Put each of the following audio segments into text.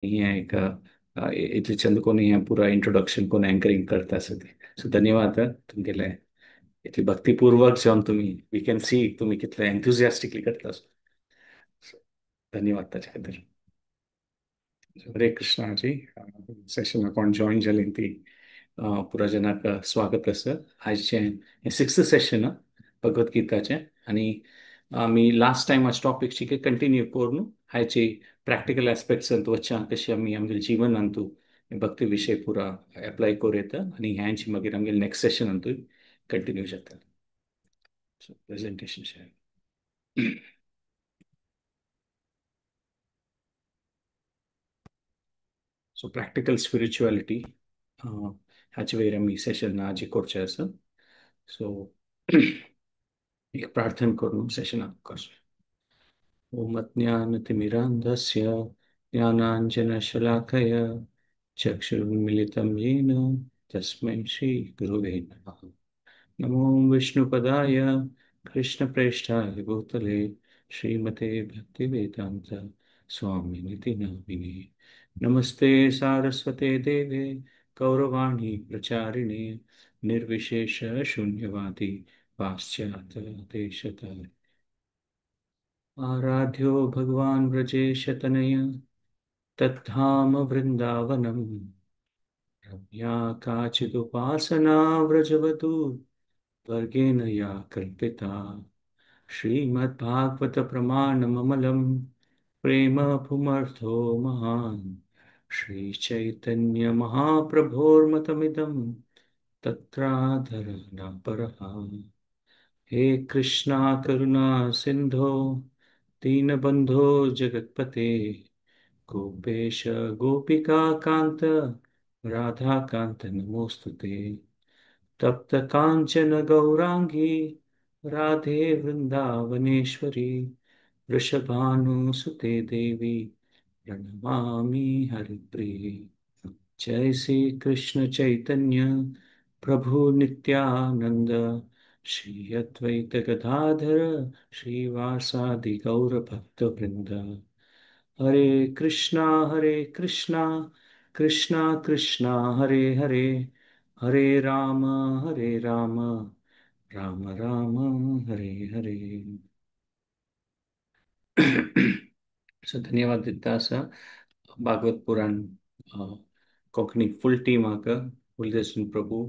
हें एक इतले चंद कोनी हें पुरा इंट्रोडक्शन कोण एंकरींग करता आसा ती. सो धन्यवाद तुमगेले इतली भक्तीपूर्वक जावन तुमी, we can see तुमी कितले एन्थुजियास्टिकली करता. सो धन्यवाद ताचे खातीर. हरे कृष्णा जी, सेशनाक कोण जॉईन जालीं ती पुरा जनाक स्वागत आसा. आयचें हें सिक्स्थ सेशन भगवत गीताचें आनी आमी लास्ट टायम आज टॉपीक शिके कंटिन्यू करून हायची प्रॅक्टिकल एस्पेक्ट्सांत वच्चा कशें आमी आमगेले जिवनांतू भक्ती विशय पुरा एप्लाय करूं येता आनी ह्यांची मागीर आमगेले नेक्स्ट सेशनांतूय कंटिन्यू जाता. So presentation share. So practical spirituality हाचे वयर आमी सेशन आज करचें आसा. सो एक प्रार्थना करून सेशनाक करचें. ओम अज्ञानतिमिरान्धस्य ज्ञानाञ्जनशलाकया चक्षुरुन्मीलितं येन तस्मै श्रीगुरवे नमः. नमो विष्णुपदाय कृष्णप्रेष्ठाय भूतले श्रीमते भक्तिवेदान्त स्वामिनिति नामिने. नमस्ते सारस्वते देवे गौरवाणी प्रचारिणे निर्विशेष शून्यवादी पाश्चात्य देशतारिणे. आराध्यो भगवान व्रजेशतनय तद्धाम वृंदावनम रम्या काचिदुपासना व्रजवधू वर्गेण या कल्पिता. श्रीमद्भागवत प्रमाणममलं प्रेम पुमर्थो महान श्री चैतन्य महाप्रभोर्मतमिदं तत्राधर परः. हे कृष्णा करुणा सिंधो दीनबंधो जगत्पते गोपेश गोपिका कांत राधा कांत नमोस्तुते. तप्त कांचन गौरांगी राधे वृंदावनेश्वरी वृषभानुसुते देवी प्रणमामि हरिप्रिये. जय श्री कृष्ण चैतन्य प्रभु नित्यानंद श्री अद्वैत गदाधर श्रीवासादि गौर भक्त वृंद. हरे कृष्णा कृष्णा कृष्णा हरे हरे, हरे राम राम राम हरे हरे. सो धन्यवाद दिता आसा भागवत पुराण कोंकणी फूल टीमाक, उलदेशन प्रभू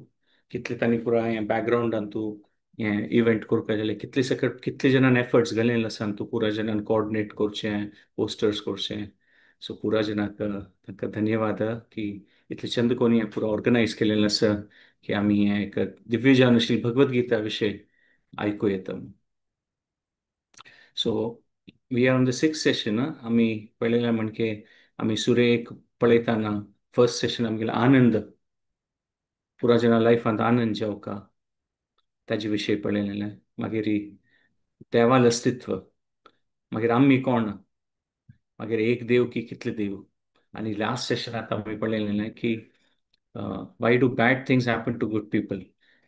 कितले तांणी पुराय हें बॅकग्रावंडान तूं हें इव्हेंट करपा जाल्यार कितले सकट कितले जाणान एफर्ट्स घालेले आसा तूं पुरा जाणान कोऑर्डिनेट करचें, पोस्टर्स करचें. सो पुरा जाणाक तांकां धन्यवाद की इतले चंद कोणी हें पुरा ऑर्गनायज केलेलें आसा की आमी हें एक दिव्य जानशील भगवत गीता विशय आयकूं येता. So we are on the sixth session. आमी पळयलें म्हणके आमी सुरेक पळयतना फर्स्ट सेशन आमगेलो आनंद, पुरा जाणा लायफांत आनंद जावका ताजे विशय पळयलेलें. मागीर देवाल अस्तित्व, मागीर आमी कोण, मागीर एक देव की कितले देव, आनी लास्ट सेशनांत आमी पळयलेलें की why do bad things happen to good people.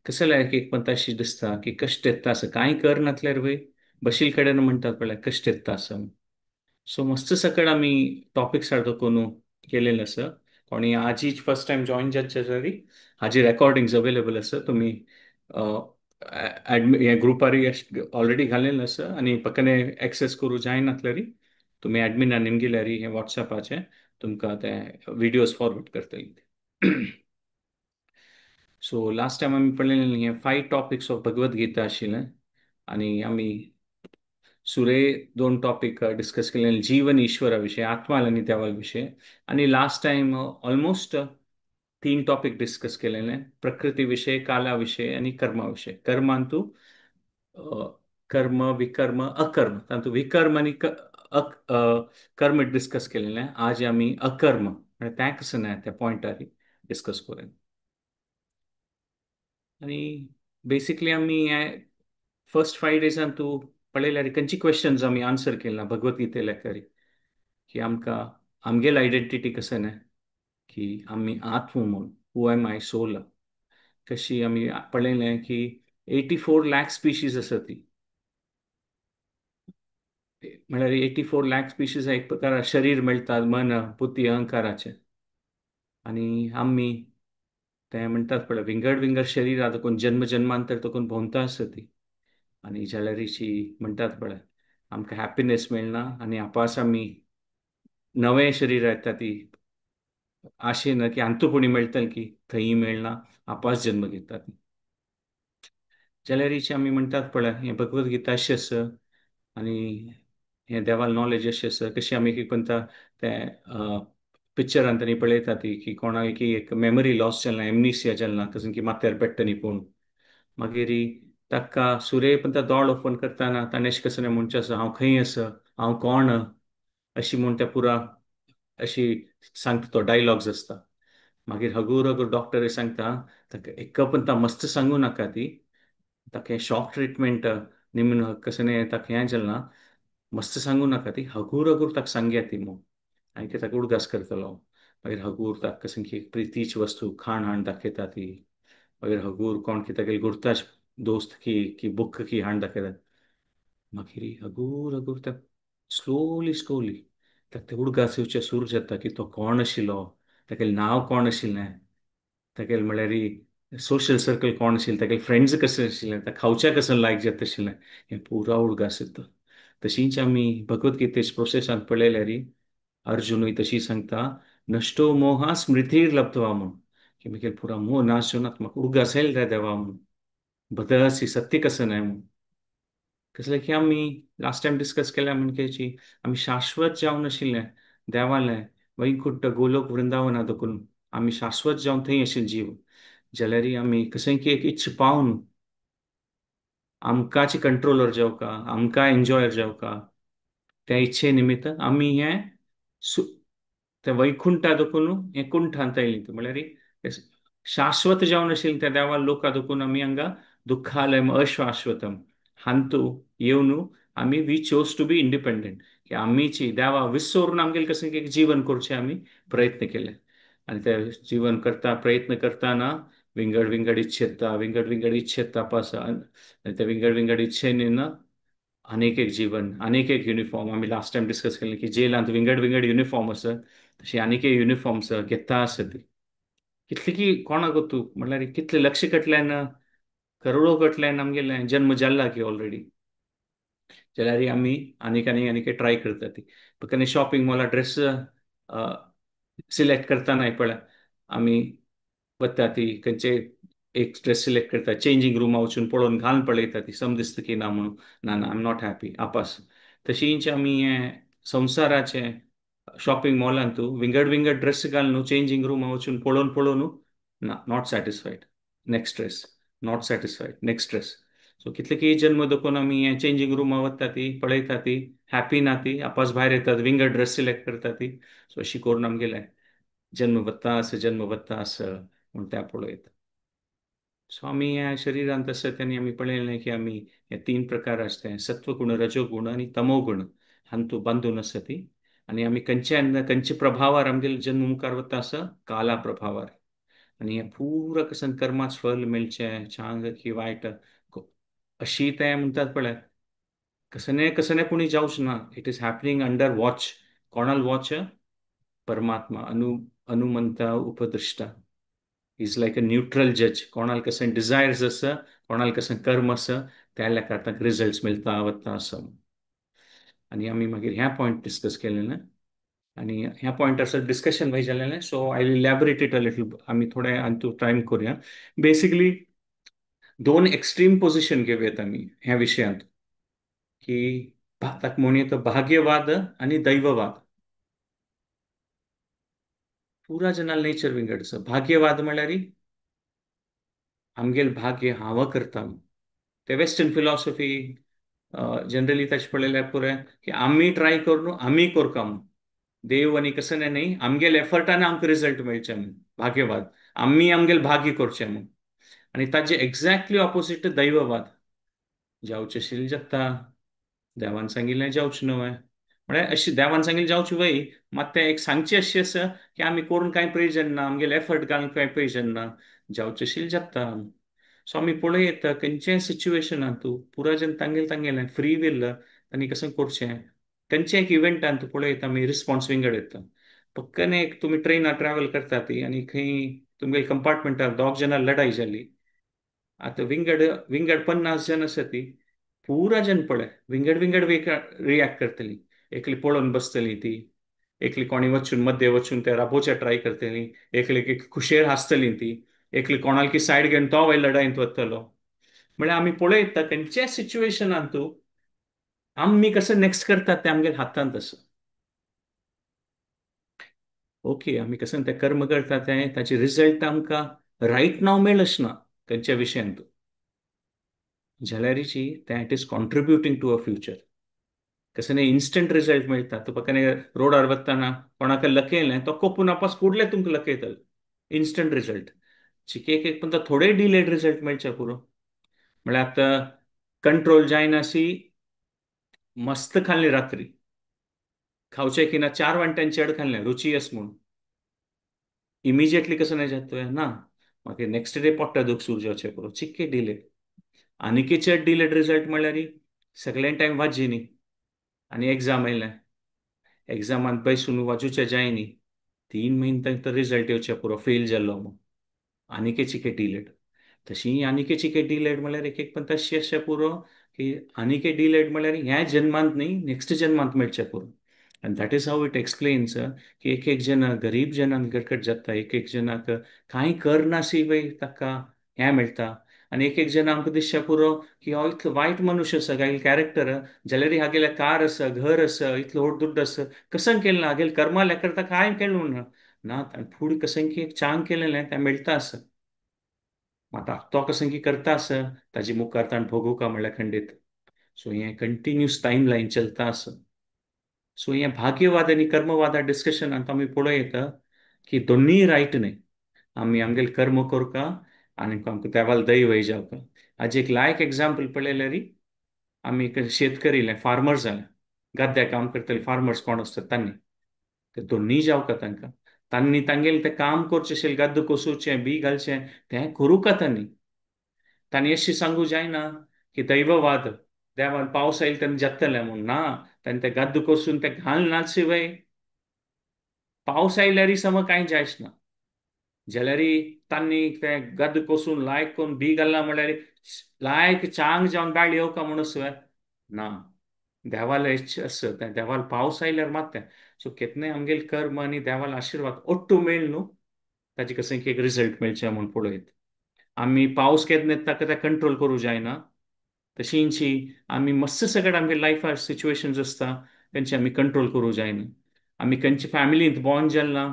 कसं एक एक पण अशी दिसता की कश्ट येता आसा, कांय कर नासल्यार वय बशील कडेन म्हणटात पळय कश्ट येता आसा. सो मस्त सकळ आमी टॉपिक्स सारको कोणू केलेले आसा. कोणी आजीच फर्स्ट टायम जॉईन जात जाल्यार हाजी रेकॉर्डिंग्स अवेलेबल आसा, तुमी हे ग्रुपार ऑलरेडी घालेलें आसा आनी पक्कने एक्सेस करूं जायनासल्यार तुमी एडमिनान निमगिल्यार हे वॉट्सएपाचें तुमकां ते विडियोज फॉरवर्ड करतले. सो लास्ट टायम आमी पळयलें हें 5 टॉपिक्स ऑफ भगवत गीता आशिल्लें आनी आमी सुरे 2 टॉपिक डिस्कस केले, जीवन ईश्वरा विशय, आत्मा आनी देवा विशय, आनी last time almost 3 topic discuss केलेले, प्रकृती विशय, काला विशय आनी कर्मा विशय. कर्मांतू कर्म, विकर्म, अकर्म, तांतू विकर्म आनी कर्म डिस्कस केलेले. आज आमी अकर्म म्हळ्यार तें कसं ना त्या पॉयंटार डिस्कस करूया. आनी बेसिकली आमी फर्स्ट 5 डेजान तूं पळयल्यार खंयची क्वेश्चन्स आमी आन्सर केले ना भगवत गीते लेखारी की आमकां आमगेल आयडेंटिटी कसं ना की आमी आत्म म्हूण, हू एम I soul, कशी आमी पळयलें की 84 लाख स्पिशीज आसा ती म्हळ्यार 84 लाख स्पिशीज एक प्रकार शरीर मेळटात मन बुद्धी अहंकाराचे. आनी आमी ते म्हणटात पळय विंगड विंगड शरीरां देखून जन्म जन्मांतर देखून भोंवता आसा ती. आनी जाल्यारीची म्हणटात पळय आमकां हॅपिनेस मेळना आनी आपास आमी नवें शरीर येता ती आशेन की आमतू कोणी मेळटलें की थंय मेळना, आपास जन्म घेतात. जाल्यारीची आमी म्हणटात पळय हें भगवद गीता अशें आसा आनी हें देवाल नॉलेज अशें आसा. कशें आमी एक म्हणटा तें पिक्चरान तांणी पळयता ती की कोणाक की एक मेमरी लॉस जालें, एमनिसिया जालें ना, कशें की माथ्यार पेट्टा न्ही पूण मागीर ताका सुरे पण दोळ ओपन करतना ताणें अशें कसलें म्हणचें आसा, हांव खंय आसा, हांव कोण अशी म्हूण त्या पुरा अशी सांगता, तो डायलॉग्स आसता. मागीर हगूर हगूर डॉक्टर सांगता ताका एक पण ता मस्त सांगू नाका ती, ताका शॉक ट्रिटमेंट निमून कसलें ताका हें जालें ना, मस्त सांगू नाका ती, हगूर हगूर ताका सांगया ती म्हूण आनी ते ताका उडगास करतलो. मागीर हगूर ताका कशें की प्रितीची वस्तू खाण हाण दाखयता ती. मागीर हगूर कोण की तागेली गुरताज दोस्त की की बुक की हाण दाखयता. मागीर हगूर हगूर ताका स्लोली स्लोली ताका ते उडगास येवचे सुरू जाता की तो कोण आशिल्लो, तागेलें नांव कोण आशिल्लें, तागेलें म्हळ्यार सोशल सर्कल कोण आशिल्लें, तागेले फ्रेंड्स कशें आशिल्लें, ताका खावच्या कशें लायक जाता आशिल्लें, हें पुरा उडगास येता. तशींच आमी भगवद्गीतेच्या प्रोसेसांत पळयल्यार अर्जुनूय तशी सांगता, नश्टो मोहा स्मृतीर लब्धवा म्हूण, की मागीर पुरा मोह नाश जावन म्हाका उडगास येयलो रे देवा म्हूण, बदसी सत्य कसं न्हय म्हूण. कसलें की आमी लास्ट टायम डिस्कस केल्या म्हणकेची आमी शाश्वत जावन आशिल्लें देवालें वैकुंठ गोलोक वृंदावना देखून आमी शाश्वत जावन थंय आशिल्ले जीव. जाल्यार आमी कशें की एक इच्छा पावन आमकांच कंट्रोलर जावका, आमकां एन्जॉयर जावका, त्या इच्छे निमित्त आमी हें त्या वैकुंठा देखून हें कुंठांत आयलीं. म्हळ्यार शाश्वत जावन आशिल्लें त्या देवा लोका देखून आमी हांगा दुःखालयम अशाश्वतम हांतू येवन आमी we chose to be independent, की आमीची देवा विसरून आमगेलें कशें एक जीवन करचें आमी प्रयत्न केले. आनी ते जीवन करता प्रयत्न करतना विंगड विंगड इच्छेता, विंगड विंगड इच्छेता पास, आनी ते विंगड विंगड इच्छेन आनीक एक जीवन, आनीक एक युनिफॉर्म. आमी लास्ट टायम डिस्कस केलें की जेलांत विंगड विंगड युनिफॉर्म आसा, तशी आनीक एक युनिफॉर्म्स घेता आसा ती. कितले की कोणाक तूं म्हणल्यार कितले लक्ष कटल्यान करोडो कटल्यान आमगेलें जन्म जाला की ऑलरेडी. जाल्यार आमी आनीक आनीक आनीक ट्राय करता ती. केन्ना शॉपिंग मॉला ड्रेस सिलेक्ट करतना पळय आमी वता ती खंयचे एक ड्रेस सिलेक्ट करता, चेंजींग रुमा वचून पळोवन घालून पळयता ती सम दिसता की ना म्हणून, ना ना I am not happy आपास. तशींच आमी हें संवसाराचें शॉपिंग मॉलांत विंगड विंगड ड्रेस घालून चेंजींग रुमा वचून पळोवन पळोवन ना not satisfied, next dress, not satisfied, next dress. So कितले की जन्म देखून आमी हें चेंजींग रुमा वता ती पळयता ती हॅपी ना ती आपास भायर येतात विंगड ड्रेस सिलेक्ट करता ती. सो अशी करून आमगेलें जन्म वता आसा, जन्म वता आसा म्हूण त्या पळयता. सो आमी ह्या शरिरांत आसा तेन्ना आमी पळयलें की आमी हे तीन प्रकार आसता, सत्वगुण, रजोगुण आनी तमोगुण हांतू बांदून आसा ती. आनी आमी खंयच्या खंयच्या प्रभावार आमगेले जन्म मुखार वता आसा, काला प्रभावार. आनी हें पुरा कसन कर्माच फल मेळचें चांग की वायट अशी तें म्हणटात पळय, कसने कसने पुणी जावच ना, it is happening under watch. कोणाल वॉच? परमात्मा अनुमंता उपदृष्टा, is like a neutral जज. कोणाल कशें डिजायर्स आसा, कोणाल कशें कर्म आसा, त्या लेखार तांकां रिजल्ट्स मेळटा वता आसा. आनी आमी मागीर ह्या पॉयंट डिस्कस केलें आनी ह्या पॉयंटार डिस्कशन वय जालें. So I will elaborate it a little, आमी थोडें आनी टायम करुया. बेसिकली दोन एक्स्ट्रीम पोजिशन घेवयात आमी ह्या विशयांत, की ताका म्हणूया भाग्यवाद आनी दैववाद. पुरा जनाल नेचर विंगड आसा. भाग्यवाद म्हणल्यार आमगेल भाग्य हांव करता, ते वेस्टर्न फिलॉसॉफी जनरली ताचे पळयल्यार पुराय की आमी ट्राय करून आमी करता म्हूण, देव आनी कसं न्हय, आमगेल एफर्टान आमकां रिजल्ट मेळचें म्हूण भाग्यवाद, आमी आमगेल भाग्य करचें म्हूण. आनी ताजे एक्झॅक्टली ऑपोजीट दैववाद, जावचें आशिल्लें जाता, देवान सांगिल्लें जावचें न्हय, म्हळ्यार अशें देवान सांगिल्लें जावचें वय, मात तें एक सांगचें अशें आसा की आमी करून कांय प्रयोजन ना, आमगेले एफर्ट घालून कांय प्रयोजन ना, जावचें आशिल्लें जाता. सो आमी पळयता खंयच्याय सिच्युएशनांत तूं पुरा जन तांगेलें तांगेलें फ्री will आनी कशें करचें खंयच्या एक इव्हेंटान तूं पळयता आमी रिस्पॉन्स विंगड येता. पक्कने एक तुमी ट्रेनार ट्रॅव्हल करता ती आनी खंय तुमगेले कंपार्टमेंटार दोग जाणां लढाई जाली. आतां विंगड विंगड 50 जण आसा ती पुरा जन पळय विंगड विंगड वे रिएक्ट करतली. एकली पळोवन बसतली ती, एकली कोणी वचून मध्य वचून ते राबोवचे ट्राय करतली, एकली खुशेर हांसतली ती, एकली कोणालकी सायड घेवन तो वयर लढायेंत वतलो. म्हळ्यार आमी पळयता खंयच्याय सिच्युएशनान तूं आमी कसं नेक्स्ट करतात ते आमगेले हातांत आसा. ओके, आमी कसं ते कर्म करतात ते ताचे रिजल्ट आमकां रायट नाव मेळच ना खंयच्या विशयांत, जाल्यारीची that is contributing to a future. कसं न्ही इन्स्टंट रिजल्ट मेळटा. तुका केन्ना रोडार वतना कोणाक लकयलें तो कोपून आपस कुडले तुमकां लकयतलो, इन्स्टंट रिजल्ट. चिके एक पण थोडे डिलेड रिजल्ट मेळचे पुरो. म्हळ्यार आतां कंट्रोल जायनासी मस्त खाल्ली रात्री खावचें की ना 4 वांट्यान चड खाल्लें रुची आस म्हूण, इमिजिएटली कसं नाही जाता ना, मागीर नेक्स्ट डे पोट्टा दूख सुरू जावचें पुरो, चिक्के डिलेड. आनीकय चड डिलेड रिजल्ट म्हणल्यार सगळ्यां टायम वाजी न्ही आनी एग्जाम आयलें, एग्जामांत बसून वाजूचे जाय न्ही, 3 म्हयने तांकां रिजल्ट येवचे पुरो फेल जाल्लो म्हूण, आनीकय चिके डिलेड. तशी आनीकय चिके डिलेड म्हणल्यार एक एक पण तशी आसचें पुरो की आनीकय डिलेड म्हणल्यार ह्या जन्मांत न्ही नेक्स्ट जन्मांत मेळचें पुरो. आनी that is how it explains की एक एक जन गरीब जनांक गरकट जाता, एक एक जनाक कांय करनासी वय ताका हें मेळटा, आनी एक एक जन आमकां दिसचें पुरो की हो इतलो वायट मनुष्य आसा, हागेलें कॅरेक्टर जाल्यार हागेलें कार आसा, घर आसा, इतलो व्हड दुड्ड आसा, कसं केलें ना हागेलें कर्मा लेकर ताका कांय केलें ना ना, फुडें कसं की एक चांग केलें तें मेळटा आसा. आतां तो कसं की करता आसा ताजी मुखार ताणें भोगूका म्हणल्यार खंडीत. सो हें कंटिन्यूस टायम लायन चलता आसा. सो हें भाग्यवाद आनी कर्मवादा डिस्कशनांत आमी पळोवं येता की दोनूय रायट न्हय. आमी आमगेले कर्म करका आनी आमकां देवाल दैव जावका. आज एक लायक एग्जाम्पल पळयल्यार आमी शेतकरी फार्मर्स जाले, गाद्या काम करतले फार्मर्स कोण आसतात तांणी ते दोनूय जावका तांकां, तांणी तांगेलें तें काम करचें अशें गाद्द कोसोवचें बी घालचें तें करूंका तांणी. तांणी अशें सांगू जायना की दैववाद देवान पावस आयलो तेन्ना जातलें म्हूण ना, तांणी तें गाद्द कोसून तें घाल नाच वय पावस आयल्यार सम कांय जायच ना, जाल्यार तांणी तें गद्द कोसून लायक करून बी घालना म्हणल्यार लायक चांग जावन दाळ येवका म्हणून ना, देवाले इच्छा आसा तें देवाल पावस आयल्यार मात तें. सो केन्नाय आमगेले कर्म आनी देवाल आशिर्वाद ओट्टू मेळ न्हू ताजे कसं एक रिजल्ट मेळचें म्हूण पळयत. आमी पावस केन्ना येता ताका तें कंट्रोल करूं जायना, तशींची आमी मस्त सगळें आमगे लायफार सिच्युएशन्स आसता तेंचे आमी कंट्रोल करूं जायना. आमी खंयचे फॅमिलींत बॉर्न जाल ना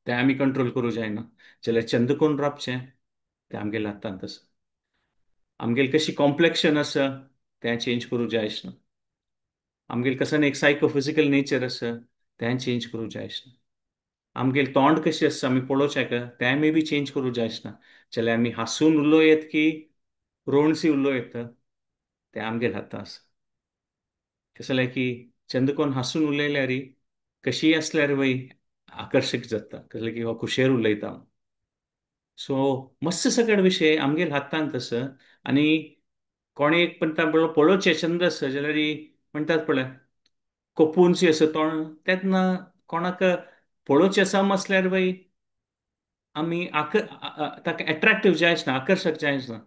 तें आमी कंट्रोल करूं जायना, जाल्यार चंद कोण राबचें तें आमगेल्या हातांत आसा. आमगेलें कशी कॉम्प्लेक्शन आसा तें चेंज करूं जायच ना, आमगेलें कसं एक सायकोफिजिकल नेचर आसा तें चेंज करूं जायच ना, आमगेलें तोंड कशें आसा आमी पळोवचें का तें मे बी चेंज करूं जायच ना, जाल्यार आमी हांसून उलोवं येत की रोणसी उलोवं येता तें आमगेल्या हातांत आसा. कशें जालें की चंद्रकोण हांसून उलयल्यार कशीय आसल्यार वय आकर्शीत जाता, कसलें की हो खुशेर उलयता. सो मस्त सगळे विशय आमगेल्या हातांत आसा. आनी कोणी एक पण पळोवचें छंद आसा जाल्यार म्हणटात पळय कोपूनशी आसा तोंड, तेन्ना कोणाक पळोवचें सम आसल्यार वय आमी ताका एट्रेक्टीव जायच ना, आकर्शक जायच ना,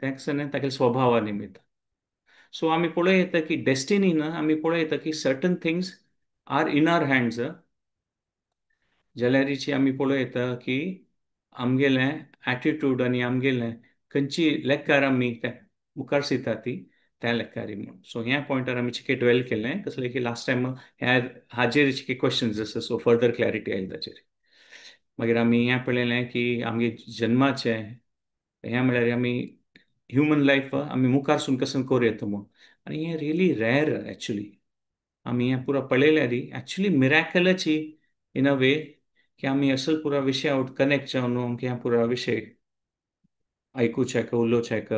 तें कशें तागेल्या स्वभावा निमित्त. सो आमी पळोवं येता की डेस्टिनी ना, आमी पळोवं येता की certain things are in our hands, जाल्यारीची आमी पळोवं येता की आमगेलें एटिट्यूड आनी आमगेलें खंयची लेखार आमी तें मुखार दिता ती त्या लेखारी म्हूण. सो ह्या पॉयंटार आमी चिके डवेल केलें, कसलें की लास्ट टायम ह्या हाजेर चिके क्वेश्चन्स आसा, सो फर्दर क्लॅरिटी आयली ताचेर. मागीर आमी हें पळयलें की आमगे जन्माचें हें म्हळ्यार आमी ह्युमन लायफ आमी मुखार सून कसं करूं येता म्हूण, आनी हें रियली रेर एक्चुली. आमी हें पुरा पळयल्यार एक्चुली मिराकलाची इन अ वे की आमी असल पुरा विशय आवट कनेक्ट जावन आमकां ह्या पुरा विशय आयकुच्याक उलोवच्याक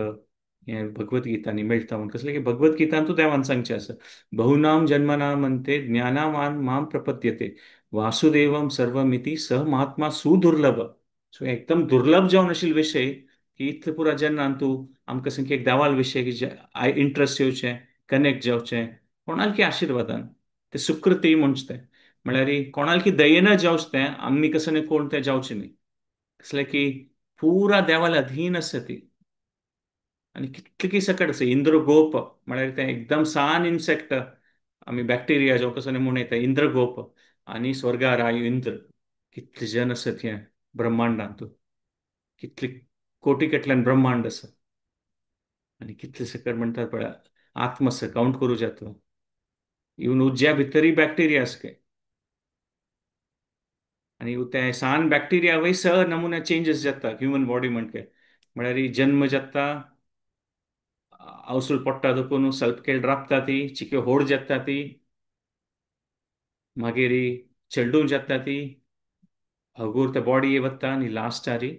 हें भगवद्गीतांनी मेळटा म्हूण. कसलें की भगवद्गीतांतूच देवान सांगचें आसा, बहुनाम जन्मनाम अंते ज्ञानावान माम प्रपद्यते वासुदेवम सर्वमिति स महात्मा सुदुर्लभ. सो एकदम दुर्लभ जावन आशिल्लो विशय की इतलें पुरा जेन्ना तूं आमकां सामकें एक देवाल विशय इंट्रस्ट येवचें, कनेक्ट जावचें कोणाक आशिर्वादान. ते सुकृती म्हणचे तें म्हळ्यार कोणाल की दयेन जावचें तें आमी कसं कोण तें जावचें न्ही, कसलें की पुरा देवाला अधीन आसा ती. आनी कितले की सकट आसा इंद्रगोप म्हळ्यार तें एकदम सान इन्सेक्ट आमी बॅक्टेरिया जावं कसं म्हूण येता इंद्रगोप आनी स्वर्गार आयु इंद्र, कितले जन आसत हें ब्रह्मांडांत, कितले कोटी केटल्यान ब्रह्मांड आसा आनी कितले सकट म्हणटात पळय आत्म आसा कावंट करूं जाता. इवन उज्या भितरय बॅक्टेरिया आसा काय आनी ते सान बॅक्टेरिया वय स नमुना चेंजीस जाता ह्युमन बॉडी म्हणके, म्हळ्यार जन्म जाता आवसूल पडटा देखून सल्प केळ राबता ती चिके होड जाता ती, मागीर चेल्डून जाता ती, हगूर ते बॉडी वता आनी लास्टारी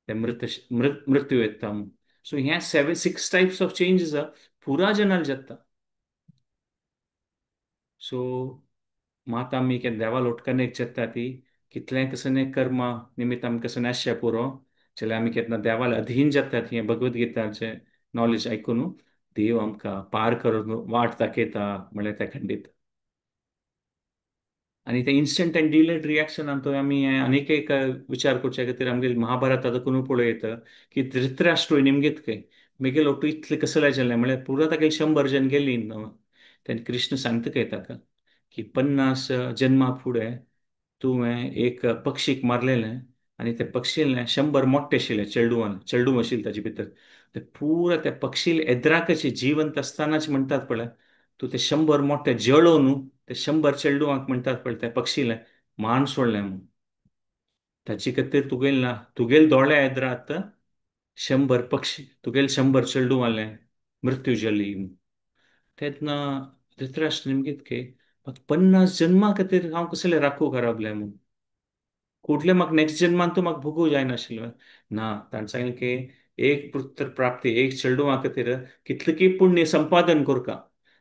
ते मृत मृत्यू येता. सो ह्या 7-6 टायप्स ऑफ चेंजीस पुरा जनाल जाता. सो मात आमी केन्ना देवा लोटकनेक जाता ती कितलें कसं कर्मा निमित्त आमी कसं आसचें पुरो जाल्यार आमी केन्ना देवाला अधीन जातात. हें भगवद्गीताचें नॉलेज आयकून देव आमकां पार करून वाट दाखयता म्हळ्यार तें खंडीत. आनी ते इन्स्टंट आनी डिलेड रिएक्शनान तो आमी आनीक एक विचार करच्या खातीर आमगेले महाभारत आतां पळयता की धृतराष्ट्र निमगीत खंय मेगेलो तूं इतलें कसलें जालें म्हळ्यार पुरा ताका 100 जन गेली न्हू. तेन्ना कृष्ण सांगता खंय ताका की 50 जन्मा फुडें तुवें एक पक्षीक मारलेलें आनी ते पक्षीले 100 मोट्टे आशिल्ले चेडूवान, चेडूं आशिल्लें ताजे भितर, ते पुरा त्या पक्षील एद्राकाचे जिवंत आसतनाच म्हणटात पळय तूं ते 100 मोट्टे जळोवन ते 100 चेडवांक म्हणटात पळय त्या पक्षीले मान सोडलें म्हूण, ताचे खातीर तुगेल ना तुगेल दोळे एद्रात 100 पक्षी तुगेल 100 चेडवांले मृत्यू जाली. तेन्ना धृतराष्ट्र निमगीत की म्हाका 50 जन्मा खातीर हांव कसलें राखू खराबलें म्हूण, कुठले म्हाका नेक्स्ट जन्मान तूं म्हाका भोगूं जायनाशिल्लें ना. ताणें सांगलें की एक पुत्र प्राप्ती एक चेडवा खातीर कितलें की पुण्य संपादन करका,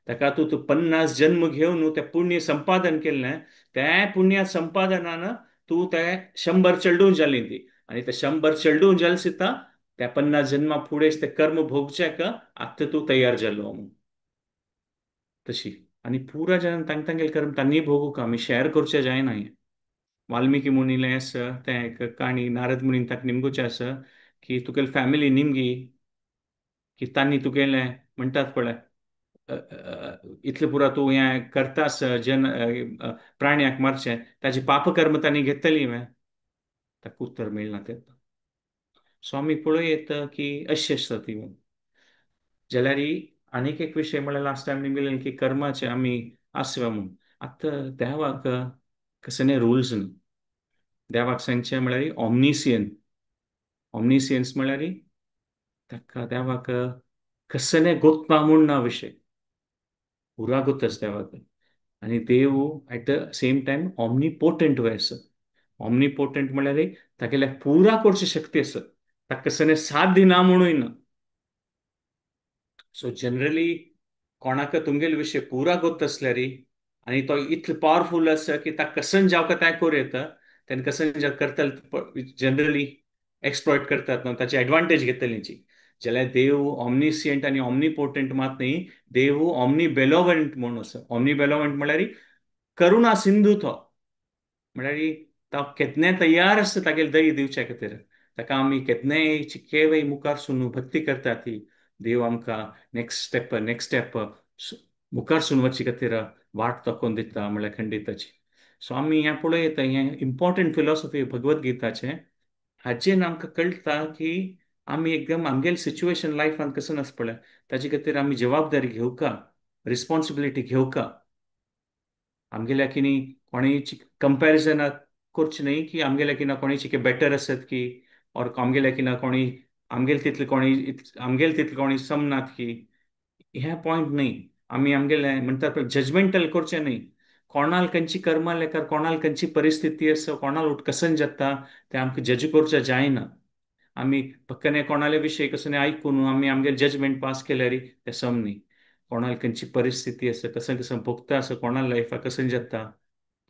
ताका तूं तूं 50 जन्म घेवन तें पुण्य संपादन केल्लें, तें पुण्य संपादनान तूं तें 100 चेडूं जालीं ती आनी ते 100 चेडूं जालें सुद्दां त्या 50 जन्मा फुडें तें कर्म भोगच्याक आतां तूं तयार जालो म्हूण. तशी आनी पुरा जन तांग तांगेले कर्म तांणी भोगूंक आमी शेअर करचें जायना. हें वाल्मिकी मुनीलें आसा तें एक काणी नारद मुनीन ताका निमगुचें आसा की तुगेली फॅमिली निमगी की तांणी तुगेलें म्हणटात पळय इतलें पुरा तूं हें करता आसा जन प्राण्याक मारचें ताजें पापकर्म तांणी घेतली मॅ, ताका उत्तर मेळना तें. सो आमी पळोवं की अशें आसता ती. जाल्यार आनीक एक विशय म्हळ्यार लास्ट टायम निमगेलें की कर्माचें आमी आसया म्हूण. आतां देवाक कसले रुल्स न्हू, देवाक सांगचें म्हळ्यार ऑमनिसियन, ऑमनिसियन्स म्हळ्यार ताका देवाक कसले गोत्ता म्हूण ना विशय, पुरा गोतच देवाक. आनी देव at the same time omnipotent way आसा. ऑमनिपोटंट म्हळ्यार तागेल्या पुरा करची शक्ती आसा, ताका कसले साथ दिना म्हणूय ना. सो जनरली कोणाक तुमगेले विशय पुरा गोत आसल्यार आनी तो इतलो पावरफूल आसा की ताका कसन जावका तें करूं येता, तेन्ना कसन करतले जनरली एक्सप्लॉयट करतात न्हू, ताची एडवांटेज घेतली. जाल्यार देव ऑमनिसियंट आनी ऑमनिपोटंट मात न्ही, देव ऑमनी बेलोवंट म्हूण आसा. ऑमनी बेलोवंट म्हळ्यार करुणा सिंधू तो, म्हळ्यार तो केन्नाय तयार आसता तागेले दही दिवच्या खातीर. ताका आमी केन्नाय चिकेवय मुखार सून भक्ती करता ती देव आमकां नेक्स्ट स्टेप नेक्स्ट स्टेप मुखार सून वचचे खातीर वाट दाखोवन दिता म्हळ्यार खंडिताची. सो आमी हें पळयता हें इम्पॉर्टंट फिलॉसॉफी भगवद्गीताचें, हाचेर आमकां कळटा की आमी एकदम आमगेले सिच्युएशन लायफान कसो आसता पळय ताजे खातीर आमी जबाबदारी घेवका, रिस्पॉन्सिबिलिटी घेवका. आमगेल्या कितें कोणेय कंपॅरिजन करचें न्हय की आमगेल्या कितें कोणेय चिके बेटर आसत की ऑर आमगेल्या कितें कोणी आमगेले तितले कोणी आमगेले तितले कोणी समनात की, हें पॉयंट न्हय. आमी आमगेले म्हणटात पळय जजमेंटल करचें न्हय, कोणाल खंयची कर्मां लेखार कोणाल खंयची परिस्थिती आसा कोणाल उटकसन जाता तें आमकां जज करचें जायना. आमी पक्कने कोणाले विशय कसो आयकून आमी आमगेले जजमेंट पास केल्यार तें सम न्ही. कोणाल खंयची परिस्थिती आसा कसं कसं भोगता आसा कोणाल लायफाक कसं जाता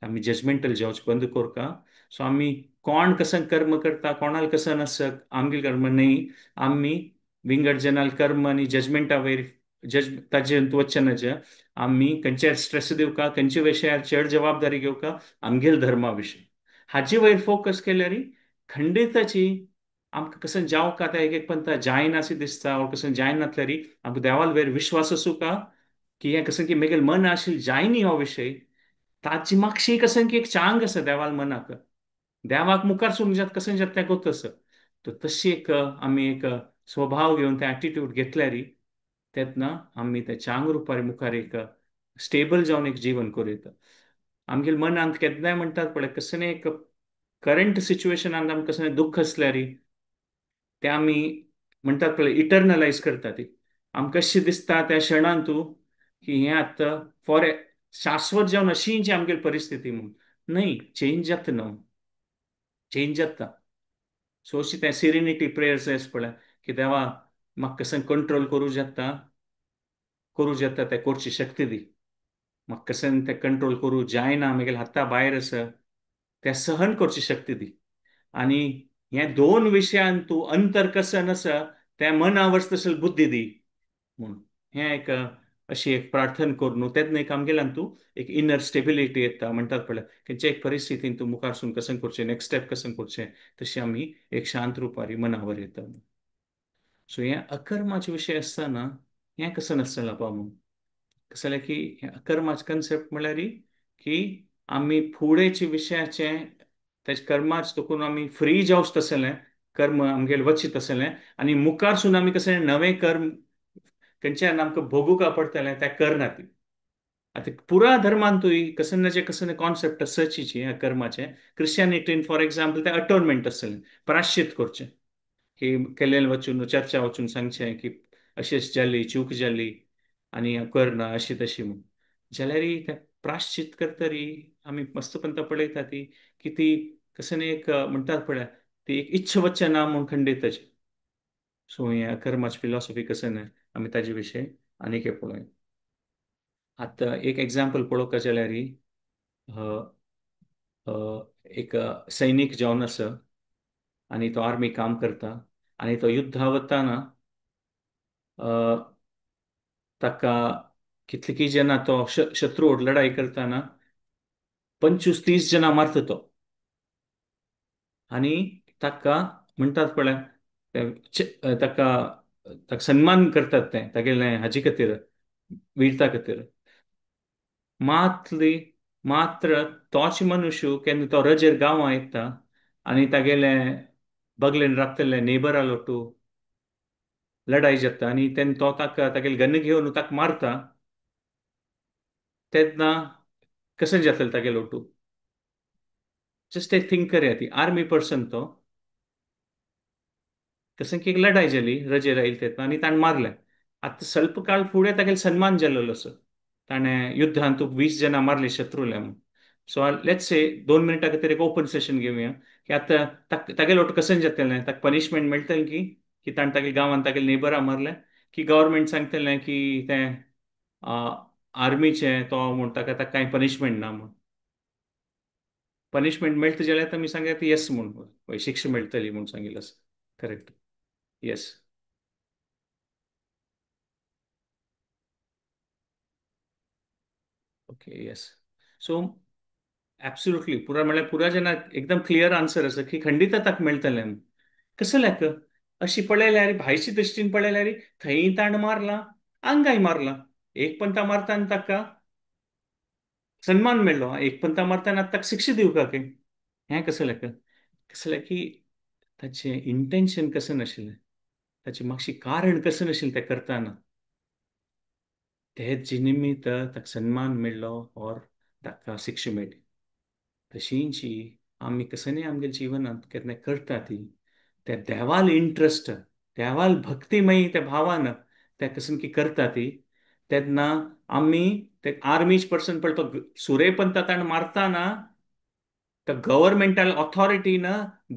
आमी जजमेंटल जावचें बंद करका. सो आमी कोण कसं कर्म करता कोणाल कसं आसा आमगेले कर्म न्ही, आमी विंगड जनाल कर्म आनी जजमेंटा वयर जज ताजे वचनाचे आमी खंयच्यार स्ट्रेस दिवका, खंयच्या विशयार चड जबाबदारी घेवका, आमगेल धर्मा विशय हाजे वयर फोकस केल्यार खंडिताची आमकां कसं जावका ते एक एक पंता जायना अशें दिसता वा कसं जायनातल्यार आमकां देवाल वयर विश्वास आसूं का की हें कसं की मेगेल मन आशिल्लें जायनी हो विशय ताची मागशी कसं की एक चांग आसा देवाल मनाक, देवाक मुखार सून जात कसं जाता तें गोत आसा. तर तशी एक आमी एक स्वभाव घेवन ते एटिट्यूड घेतल्यार तेन्ना आमी त्या चांग रुपार मुखार एक स्टेबल जावन एक जीवन करूं येता. आमगेले मनांत केन्नाय म्हणटात पळय कसलें एक करंट सिच्युएशनान आमकां कसलें दुख्ख आसल्यार तें आमी म्हणटात पळय इटर्नलायज करता ती. आमकां कशें दिसता त्या क्षणान तूं की हें आतां फॉर शाश्वत जावन अशी जी आमगेली परिस्थिती म्हूण न्हय, चेंज जाता न्हू, चेंज जाता. सो अशी तें सिरिनिटी प्रेयर्स आसा पळय की देवा म्हाका कसं कंट्रोल करूं जाता, करूं जाता तें करची शक्ती दी, म्हाका कसं तें कंट्रोल करूं जायना, म्हगेल्या हाता भायर आसा तें सहन करची शक्ती दी. आनी हे दोन विशयान तूं अंतर कसं आसा तें मना तसली बुद्धी दी म्हूण हें एक अशी एक प्रार्थना करून तेन्ना एक आमगेल्यान तूं एक इनर स्टेबिलिटी येता म्हणटात पळय खंयच्या एक परिस्थितीन तूं मुखार सून कसं करचें, नेक्स्ट स्टेप कसं करचें, तशें आमी एक शांत रुपारी मनावर येता. सो हें अकर्माचे विशय आसतना हें कसं नासतलें पा म्हूण कसं जाल्यार की हें अकर्माचे कन्सेप्ट म्हणल्यार की आमी फुडेचे विशयाचें तेजे कर्माच तकून आमी फ्री जावच तसलें कर्म आमगेलें वचीत तसलें आनी मुखार सून आमी कसलें नवें कर्म खंयच्यान आमकां भोगूका पडटलें तें करना ती. आतां पुरा धर्मांतूय कसं ना जे कसं कॉन्सेप्ट आसाची ह्या कर्माचें. क्रिश्चियनिटीन फॉर एग्जाम्पल तें अटोनमेंट आसलें, प्राश्चित करचें की केल्लें वचून चर्चा वचून सांगचें की अशी अशी जाली चूक जाली आनी करना अशी तशी म्हूण. जाल्यार तें प्राश्चित करतरी आमी मस्तपंत पळयता ती की ती कसं एक म्हणटात पळय ती एक इच्छा वचना म्हूण खंडीताची. सो हें कर्माची फिलॉसॉफी कसं न्हय आमी ताजे विशय आनीक एक पळोवया. आतां एक एग्जाम्पल पळोवपाक जाल्यार एक सैनीक जावन आसा आनी तो आर्मी काम करता आनी तो युद्धा वताना ताका कितलीं जाणां तो शत्रू लढाई करतना 25-30 जाणां मारता तो आनी ताका म्हणटात पळय ताका ताका सन्मान करतात ते तागेले हाजे खातीर वीरता खातीर. मातली मात्र तोच मनुष्य केन्ना तो रजेर गांवां येता आनी तागेले बगलेन राबतले नेबरा लोटू लढाई जाता आनी तेन्ना तो ताका तागेले गन घेवन ताका मारता तेन्ना कशें जातलें तागेले लोटू. जस्ट एक थिंक करया ती आर्मी पर्सन तो कसं की एक लढाई जाली रजेर आयली तेन्ना आनी ताणें मारलें. आतां स्वल्प काळ फुडें तागेलो सन्मान जाल्लो असो ताणें युद्धांत 20 जाणां मारली शत्रूले म्हूण. सो let's say 2 मिनटां खातीर एक ओपन सेशन घेवया की आतां तागेलो लोट कशें जातलें, ताका पनिशमेंट मेळटलें की की ताणें तागेल्या गांवांत तागेले नेबरां मारलें की गव्हर्मेंट सांगतलें की तें आर्मीचें तो म्हूण ताका ताका कांय पनिशमेंट ना म्हूण. पनिशमेंट मेळटा जाल्यार आमी सांगया येस म्हूण, शिक्षा मेळटली म्हूण सांगिल्लें आसा. Correct, yes. Okay, yes. So absolutely पुरा म्हणल्यार पुरा जेन्ना एकदम क्लियर आन्सर आसा की खंडीत ताका मेळटलें. कसं लायक अशी पळयल्यार भायची दृश्टीन पळयल्यार थंय ताण मारला आंगाय मारला, एक पंता मारताना ताका सन्मान मेळ्ळो, एक पंता मारताना ताका शिक्षा दिवका की हें कसं लायक कसं लायक की ताचें इंटेन्शन कसं नाशिल्लें, ताचें मातशें कारण कसं नाशिल्लें तें करतना, तेजे निमित्त ताका सन्मान मेळ्ळो और ताका शिक्षा मेळ्ळी. तशींची आमी कसं आमगेल्या जिवनांत केन्ना करता ती त्या देवाल इंट्रस्ट देवाल भक्तिमयी त्या भावान त्या कसं की करता ती तेन्ना आमी ते आर्मीच पर्सन पळय तो सुरेपंता ताणें मारताना तर गव्हर्मेंटल ऑथॉरिटीन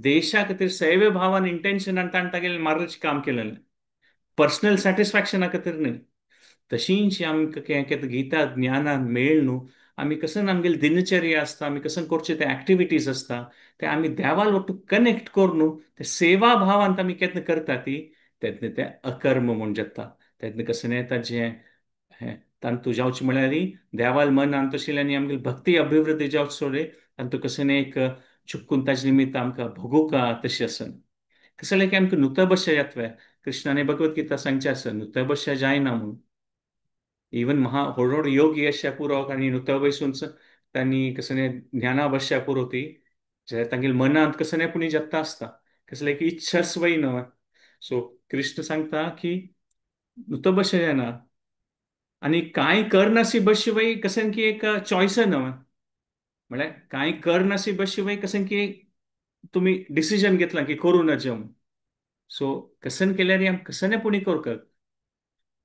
देशा खातीर सेवे भावान इंटेन्शनान ताणें तागेलें मारचें काम केलें, पर्सनल सॅटिस्फॅक्शना खातीर न्हय. तशींच आमकां गीता ज्ञानान मेळ न्हू आमी कसं आमगेली दिनचर्या आसता, आमी कसं करचे ते एक्टिविटीज आसता ते आमी देवाल वट्टू कनेक्ट करून ते सेवा भावान आमी केन्ना करता ती तेन्ना ते अकर्म म्हूण जाता, तेन्ना कसं न्ही ताजें हें तांतू जावचें म्हळ्यार देवाल मन आशिल्लें आनी आमगेली भक्ती अभिवृद्धी जावचे सोडे तांतू कसं न्ही एक चुकून ताजे निमित्त आमकां भोगूका तशें आसना. कसं की आमकां नुत बश्या जातवे कृष्णाने भगवत गीता सांगचें आसा नुत बश्या जायना म्हणून. इवन महा व्हड व्हड योगी अशा पुरो आनी नुत बसून तांणी कसं न्ही ज्ञाना बश्या पुरो ती जाल्यार तांगेले मनांत कसं न्ही पुणी जाता आसता कसलें की इच्छाच वय न्हय. सो कृष्ण सांगता की नुत बश्या जायना आनी कांय करनासी बशी वय कसं की एक चॉयस न्हय, म्हळ्यार कांय करनासी बशी वय कसं की तुमी डिसिजन घेतलां की करूं नज. सो कसन केल्यार आम कसने पुणी करतात.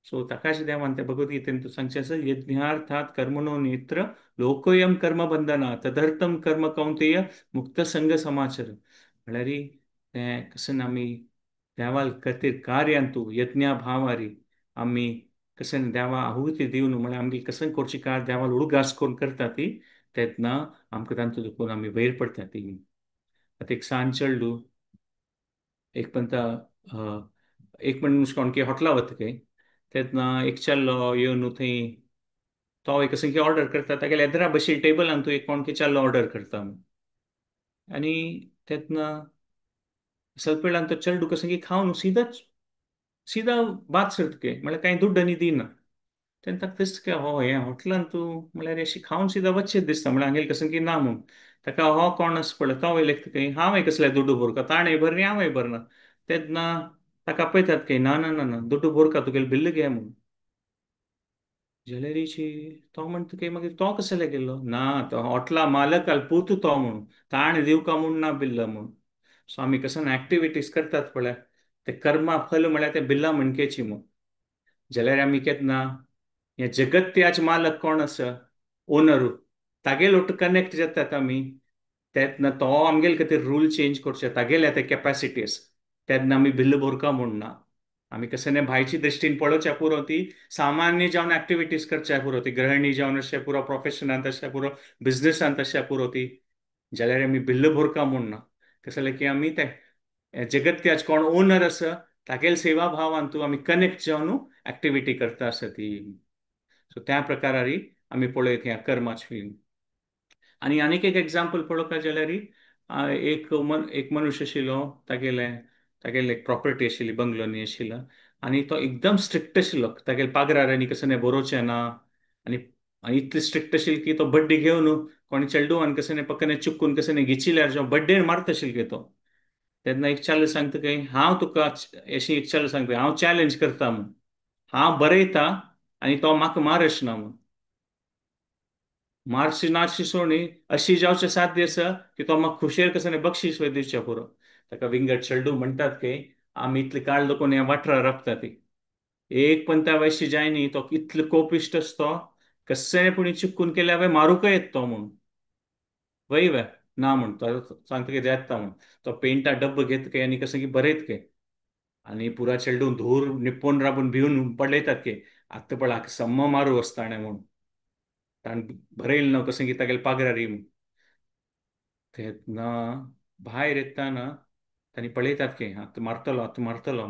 सो ताकाच देवान ते भगवद्गीतेन तूं सांगचें आसा यज्ञार्थात कर्मणो नेत्र लोकयम कर्म बंधना तदर्थम कर्म कौंतेय मुक्त संग समाचार. म्हळ्यार तें कसन आमी देवाल खातीर कार्यांतू यज्ञा भावारी आमी कसन देवा आहुती दिवन म्हळ्यार आमगे कसन करची कार्य देवाल उडगास करून करता ती तेन्ना आमकां तांतूं दुखून आमी वयर पडटा ती. आतां एक सान चेडूं एक म्हणटा एक मनीस कोण हॉटला वता खंय तेन्ना एक चेडो येवन थंय तो एक कसं की ऑर्डर करता तागेल्या एदरा बशिल्ले टेबलान तूं एक कोण चेडो ऑर्डर करता आनी तेन्ना ಸ್ವಲ್ಪ वेळान तो चेडू कसं की खावन सीधा सीधा भात सरता म्हळ्यार कांय दुड्ड आनी दिना. तेन्ना ताका दिसता की हो हें हॉटलान तूं म्हळ्यार अशी खावन सीधा वचचें दिसता म्हळ्यार हांगेलें कसं की ना म्हूण. ताका हो कोण आसा पळय तो वयलें खंय हांवें कसले दुड्डू भरका ताणें भरनी हांवें भरना. तेन्ना ताका पळयतात की ना ना ना ना दुड्डू भरका तुगेलें बिल्ल घे म्हूण. जाल्यारीची तो म्हणटा की मागीर तो कसले गेलो ना तो हॉटला मालक पूत तो म्हूण ताणें दिवका म्हूण ना बिल्ल म्हूण. सो आमी कसं एक्टिविटीज करतात पळय ते कर्मा फल म्हळ्यार ते बिल्ला म्हणकेची म्हूण. जाल्यार आमी केन्ना हे जगत्याच मालक कोण आसा ओनर तागेलो कनेक्ट जातात आमी तेन्ना तो आमगेले खातीर रूल चेंज करचे तागेले ते कॅपॅसिटी आसा तेन्ना आमी बिल्ल भरका म्हूण ना. आमी कशें न्ही भायची दृश्टीन पळोवच्या पुरो ती सामान्य जावन एक्टिविटीज करच्या पुरो ती गृहिणी जावन अशें पुरो प्रोफेशनांत अशें पुरो बिजनेसांत अशें पुरो ती जाल्यार आमी बिल्ल भरका म्हूण ना. कसलें की आमी ते जगत्याच कोण ओनर आसा तागेले सेवा भावान तूं आमी कनेक्ट जावन एक्टिविटी करता आसा ती. सो त्या प्रकारारी आमी पळयत ह्या कर्माच फिल्म. आनी आनीक एक एग्जाम्पल पळोवपाक जाल्यार एक एक मनुष्य आशिल्लो तागेले तागेले एक प्रॉपर्टी आशिल्ली बंगलो न्ही आशिल्लो आनी तो एकदम स्ट्रिक्ट आशिल्लो तागेले पागरार आनी कसं न्ही बरोवचें ना आनी इतली स्ट्रिक्ट आशिल्ली की तो बड्डी घेवन कोणी चेडूवान कसं न्ही पक्कने चुकून कसं न्ही घेचिल्यार जो बड्डेर मारता आशिल्लो की तो. तेन्ना एक चेडो सांगता की हांव तुका अशी एक चेडो सांगता हांव चॅलेंज करता म्हूण हांव बरयता आनी तो म्हाका मारश ना म्हूण. मारशी नारशी सोणी अशी जावचें साध्य आसा की तो म्हाका खुशेर कसं न्ही बक्षीस वय दिवचें पुरो. ताका विंगड चेडू म्हणटात की आमी इतले काळ लोकून ह्या वाठारार राबता ती एक पण त्या वयशी जायनी तो इतलो कोपिश्ट आसतो कशें पुणी चुकून केल्यार हांवें मारूंकय येता तो म्हूण वय वे ना म्हूण तो सांगता की जाता म्हूण. तो पेंटा डब्बो घेता काय आनी कसं की बरयत काय आनी पुरा चेडून धूर निपोवन राबून भिवन पळयतात की आतां पळय हाका सम्म मारू आसता ताणें म्हूण ताणें बरयलें ना कसं की तागेले पागरारी म्हूण. तेन्ना भायर येतना तांणी पळयतात की आतां मारतलो आतां मारतलो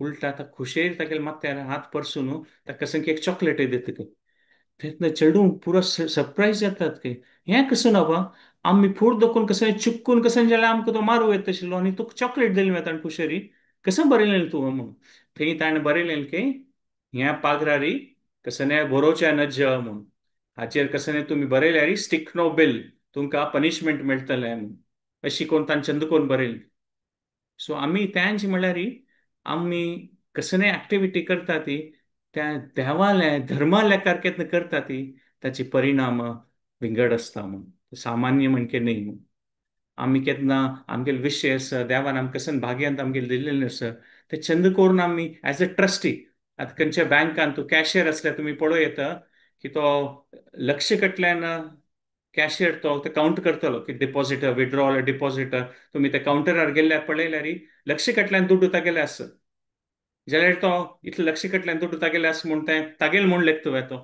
उलटा आतां खुशेर तागेले माथ्यार हात परसून ताका कसं की एक चॉकलेटय दिता की. तेन्ना चेडूं पुरो सरप्रायज जातात की हें कसं ना बा आमी फूड दखून कसं चुकून कसं जाल्यार आमकां तो मारू येता आशिल्लो आनी तुका चॉकलेट दिली मरे ताणें खुशेरी कसं बरयलें तूं म्हूण. थंय ताणें बरयलें की ह्या पागरारी कसं न्ही बरोवचें नज म्हूण हाचेर कसं न्ही तुमी बरयल्यार स्टिक नो बिल तुमकां पनिशमेंट मेळटलें म्हूण अशी कोण ताणें चंद कोण बरयलें. सो आमी त्यांचे म्हणल्यार आमी कसले एक्टिविटी करता ती त्या देवाले धर्माल्या कारकेत करता ती ताची परिणाम विंगड आसता म्हूण सामान्य म्हणके न्ही म्हूण. आमी केन्ना आमगेले विशय आसा देवान आमकां कसन भाग्यांत आमगेले दिल्लें आसा ते चंद करून आमी एज अ ट्रस्टी आतां खंयच्या बँकान तूं कॅशियर आसल्यार तुमी पळोवं येता की तो लक्ष कडल्यान कॅशियर तो ते कावंट करतलो की डिपॉझिट विड्रॉल डिपॉझिट तुमी ते कावंटरार गेल्यार पळयल्यार लक्ष कडल्यान दुड्डू तागेले आसा जाल्यार तो इतले लक्ष कडल्यान दुड्डू तागेले आसा म्हूण तें तागेले म्हूण लेखता तो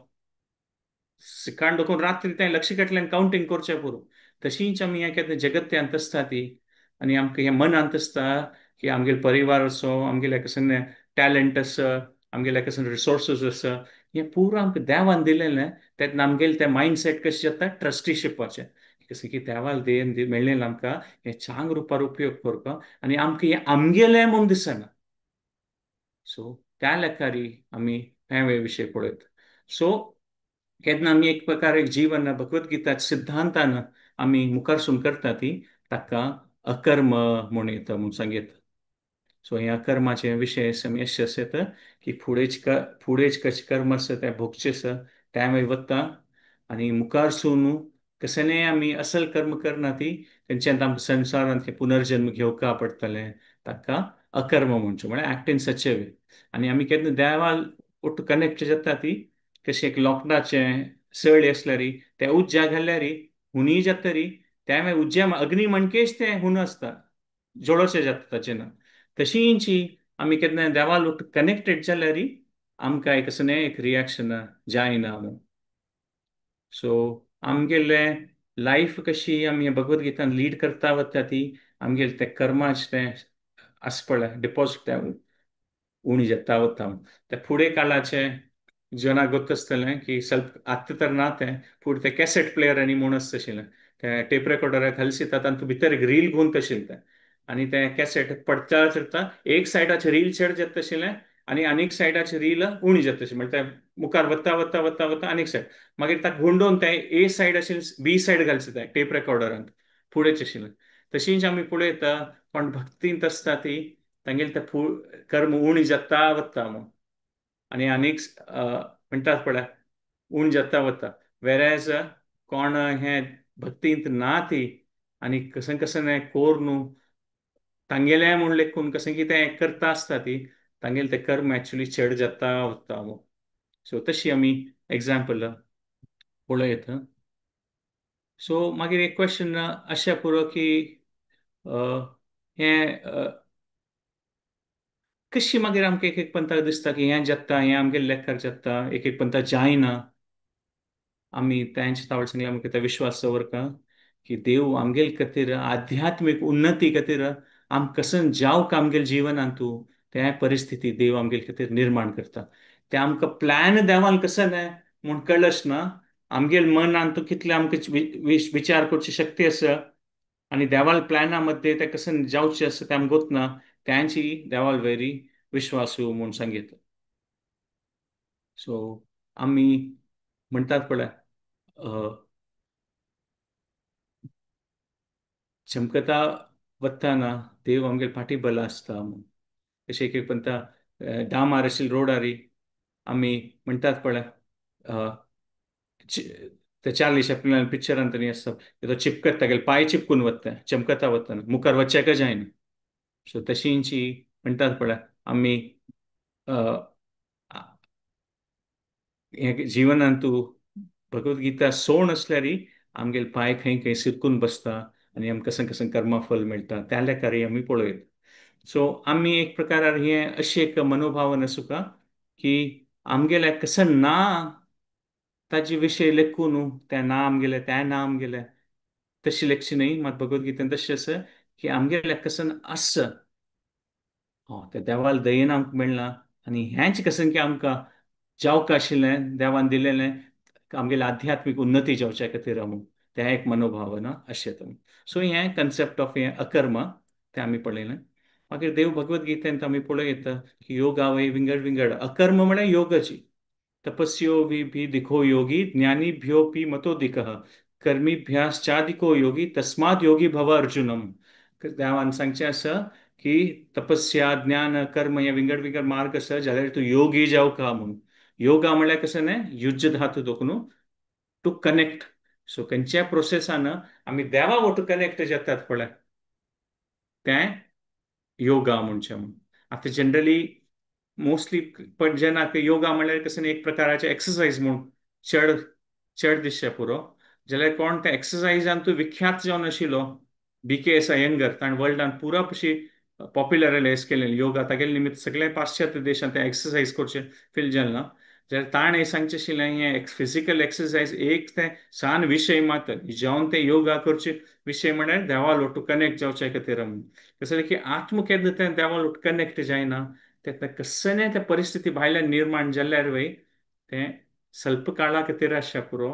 सकाळ दोकून रात्री तें लक्ष कडल्यान कावंटींग करचें पुरो. तशींच आमी हें केन्ना जगत्यांत आसता ती आनी आमकां हें मनांत आसता की आमगेलो परिवार असो आमगेले कसलें टॅलंट आसा आमगेल्या कशें रिसोर्सीस आसा, हें पुरो आमकां देवान दिलेलें. तेन्ना आमगेलें तें मायंडसेट कशें जाता ट्रस्टीशिपाचें, कशें की देवान देन मेळ्ळें आमकां हें चांग रुपार उपयोग करपा आनी आमकां हें आमगेलें म्हूण दिसना. सो त्या लेखारी आमी हे विशय पळयता. सो केन्ना आमी एक प्रकार एक जीवन भगवद्गीता सिद्धांतान आमी मुखारसून करता ती ताका अकर्म म्हूण येता म्हूण सांगता. सो ह्या कर्माचे विशय आमी अशें आसता की फुडेच कशें कर्म आसा तें भोगचें आसा तें मागीर वता आनी मुखारसून कसलें आमी असल कर्म करना ती तेंच्यान आमकां संवसारांत पुनर्जन्म घेवका पडटलें, ताका अकर्म म्हणचें, म्हळ्यार act in such a way. आनी आमी केन्ना देवाल ಒಟ್ಟು कनेक्ट जाता ती कशें एक लोखणाचें सळी आसल्यार तें उज्जा घाल्यार हुनी जातरी त्या मागीर उज्जा अग्नी म्हणकेच तें हुन आसता, जोडोशें जाता ताचें ना. तशींची आमी केन्ना देवाल ಒಟ್ಟು कनेक्टेड जाल्यार आमकां एक असो एक रिएक्शन जायना म्हूण. सो आमगेलें लायफ कशी आमी भगवद्गीतान लीड करता वता ती आमगेलें तें कर्माचें तें आसा पळय डिपॉझिट तें उणी जाता वता. ते फुडें काळाचें जनाक गोत आसतलें की सेल्फ आत्तां तर ना तें फुडें तें कॅसेट प्लेयर आनी म्हूण आसता आशिल्लें, तें टेप रेकॉर्डराक घालसिता तातूंत भितर एक रील घुंवता आशिल्लें तें आनी तें कॅसेट पडटा चडटा एक सायडाचें रील चड जाता आशिल्लें आनी आनीक सायडाचें रील उणी जाता आशिल्लें, म्हणल्यार तें मुखार वता वता वता वता आनीक सायड मागीर ताका गुंडोवन तें ए सायड आशिल्लें बी सायड घालचें तें टेप रेकॉर्डरांत फुडेंच आशिल्लें. तशींच आमी पळयता कोण भक्तींत आसता ती तांगेलें तें कर्म उणी जाता वता म्हूण आनी आनीक म्हणटात पळय उण जाता वता. वेर कोण हें भक्तींत ना ती आनी कशें कशें कोर न्हू तांगेलें म्हूण लेखून कशें कितें करता आसता ती तांगेलें तें कर्म एक्चुली चड जाता वता म्हूण. सो तशी आमी एग्जाम्पल पळयता. सो मागीर एक क्वेश्चन अशें पुरो की हें कशी मागीर आमकां एक एक पंथाक दिसता की हें जाता हें आमगेलें लेखार जाता, एक एक पंथा जायना. आमी तांचे तावळ सांगलें आमकां ते विश्वास दवरता की देव आमगेले खातीर आध्यात्मीक उन्नती खातीर आमकां कसन जावंक आमगेले जिवनांतू त्या परिस्थिती देव आमगेले खातीर निर्माण करता. ते आमकां प्लॅन देवान कसं न्हय म्हूण कळच ना, आमगेले मनांत कितले आमकां विचार करची शक्ती आसा आनी देवाल प्लॅना मध्ये ते कसन जावचें आसा तें आमकां गोतना, त्यांची देवाल वेरी विश्वासू म्हूण सांगितलं. सो आमी म्हणटात पळय चमकता वतना देव आमगेले फाटी बल आसता म्हूण. अशें एक एक पंता डामार आशिल्ले रोडारी आमी म्हणटात पळय ते चार्ली चॅप्लिनान पिक्चरान तरी आसता तो चिपकता तागेले पांय चिपकून वता चमकता वतना मुखार वचच्याक जायना. सो तशींची म्हणटात पळय आमी जिवनांतू भगवद्गीता सोण आसल्यार आमगेले पांय खंय खंय सिरकून बसता आनी आमकां कशें कशें कर्मा फल मेळटा त्या लेखारी आमी पळयता. सो आमी एक प्रकारार हें अशें एक मनोभावन आसूका की आमगेलें कसं ना ताजे विशय लेखून न्हू तें ना आमगेलें तें ना आमगेलें तशें लेखचें न्हय. मात भगवद्गीतेन तशें आसा की आमगेलें कसन आसा तें देवाल दयेन आमकां मेळ्ळां आनी हेंच कसन की आमकां जावंक आशिल्लें देवान दिलेलें आमगेले आध्यात्मीक उन्नती जावच्या खातीर म्हूण तें एक मनोभावना अशें तें. सो हें कन्सेप्ट ऑफ हें अकर्म तें आमी पळयलें. मागीर देव भगवद्गीतेंत आमी पळयता की योगा वय विंगड विंगड अकर्म म्हळ्यार योगाची तपस्यो भी दिखो योगी ज्ञानीभ्योपि मतोदिकः कर्मीभ्याश्चादिको योगी तस्मात् योगी भव अर्जुनम. देवान सांगचें आसा की तपस्या ज्ञान कर्म हे विंगड विंगड मार्ग आसा जाल्यार तूं योगी जावका म्हूण. योगा म्हळ्यार कशें न्हय युज्य धातू दोखून टू कनेक्ट. सो खंयच्या प्रोसेसान आमी देवा वटू कनेक्ट जातात पळय तें योगा म्हणचें म्हूण. आतां जनरली मोस्टली पण जेन्ना योगा म्हणल्यार कशें एक प्रकाराचें एक्सरसायज म्हूण चड चड दिसचें पुरो, जाल्यार कोण त्या एक्सरसायजान तूं विख्यात जावन आशिल्लो BKS Iyengar ताणें वर्ल्डान पुरा कशी पॉप्युलरायज केलें योगा तागेले निमित्त सगळे पाश्चात्य देशांत ते एक्सरसायज करचें फील जालें ना. जाल्यार ताणें सांगचें आशिल्लें हें फिजिकल एक्सरसायज एक तें सान विशय मात जावन तें योगा करचें विशय म्हळ्यार देवा लोटू कनेक्ट जावचे खातीर म्हूण. कसलें की आत्म केन्ना तें देवा लोटू कनेक्ट जायना ते कसने त्या परिस्थिती भायल्यान निर्माण जाल्यार वय तें स्वल्प काळा खातीर आसच्या पुरो,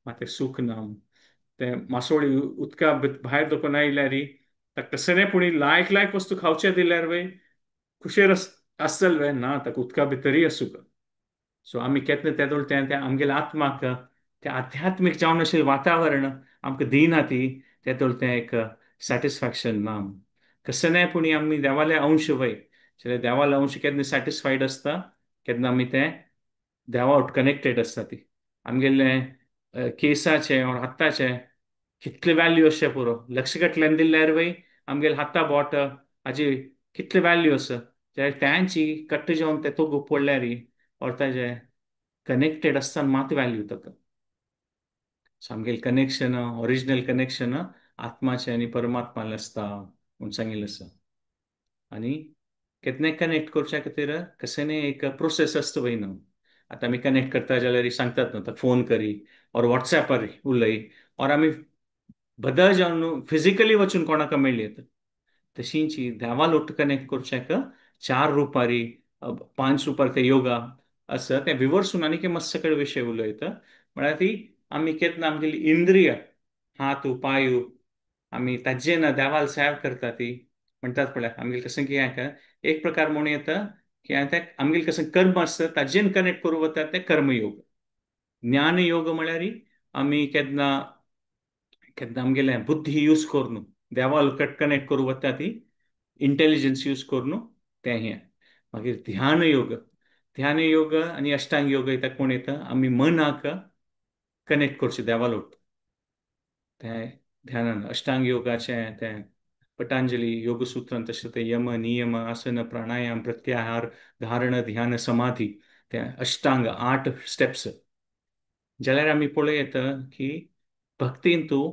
मात तें सूख ना. तें मासोळी उदका भायर दोकून आयल्यार ताका कसने पुणी लायक लायक वस्तू खावचे दिल्यार वय खुशेर आसतल वे ना, ताका उदका भितरय आसूंक. सो आमी केन्ना तेदोळ तें तें आमगेल्या आत्माक तें आध्यात्मीक जावन अशें वातावरण आमकां दिना ती तेदोळ तें एक सॅटिस्फॅक्शन ना. कसनाय पुणी आमी देवाले अंश वय जाल्यार देवाले अंश केन्ना सॅटिस्फायड आसता, केन्ना आमी तें देवा कनेक्टेड आसता. ती आमगेलें केसाचें ऑर हाताचें कितलें वॅल्यू आसचें पुरो, लक्ष कटल्यान दिल्यार वय आमगेले हाता बोट हाजी कितलें वॅल्यू आसा, जाल्यार तांची कट्ट जावन ते तोगू पडल्यार ऑर ताजें कनेक्टेड आसतना मात वॅल्यू ताका. सो आमगेलें कनेक्शन ओरिजिनल कनेक्शन आत्माचें आनी परमात्मालें आसता म्हूण सांगिल्लें आसा. आनी केन्नाय कनेक्ट करच्या खातीर कसलें एक प्रोसेस आसता वय न्हू. आतां आमी कनेक्ट करता जाल्यार सांगतात न्हू, फोन करी ऑर वॉट्सॅपार उलय ऑर आमी बदल जावन फिजिकली वचून कोणाक मेळ्ळी येता. तशींच देवा लोट कनेक्ट करच्याक चार रुपारी पांच रुपार ते योगा आसा तें विवर्सून आनीक मातसो कडेन विशय उलयता. म्हळ्यार ती आमी केन्ना आमगेली इंद्रिय हात पांय आमी ताजें ना देवाल सेव करता ती म्हणटात पळय आमगेलें कसं कितें एक प्रकार म्हणूं येता की तें आमगेलें कसं कर्म आसता ताजेन कनेक्ट करूं वता तें कर्मयोग. ज्ञानयोग म्हळ्यार आमी केन्ना केन्ना आमगेलें बुद्धी यूज करून देवाल कनेक्ट करूं वता ती इंटेलिजन्स यूज करून तें हें. मागीर ध्यान योग, ध्यान योग आनी अष्टांग योग येता कोण येता आमी मनाक कनेक्ट करचें देवालोट तें ध्यानान. अष्टांग योगाचें तें पतंजली योगसूत्रान तशें तें यम नियम आसन प्राणायाम प्रत्याहार धारण ध्यान समाधी तें अष्टांग 8 स्टेप्स. जाल्यार आमी पळय येता की भक्तीन तूं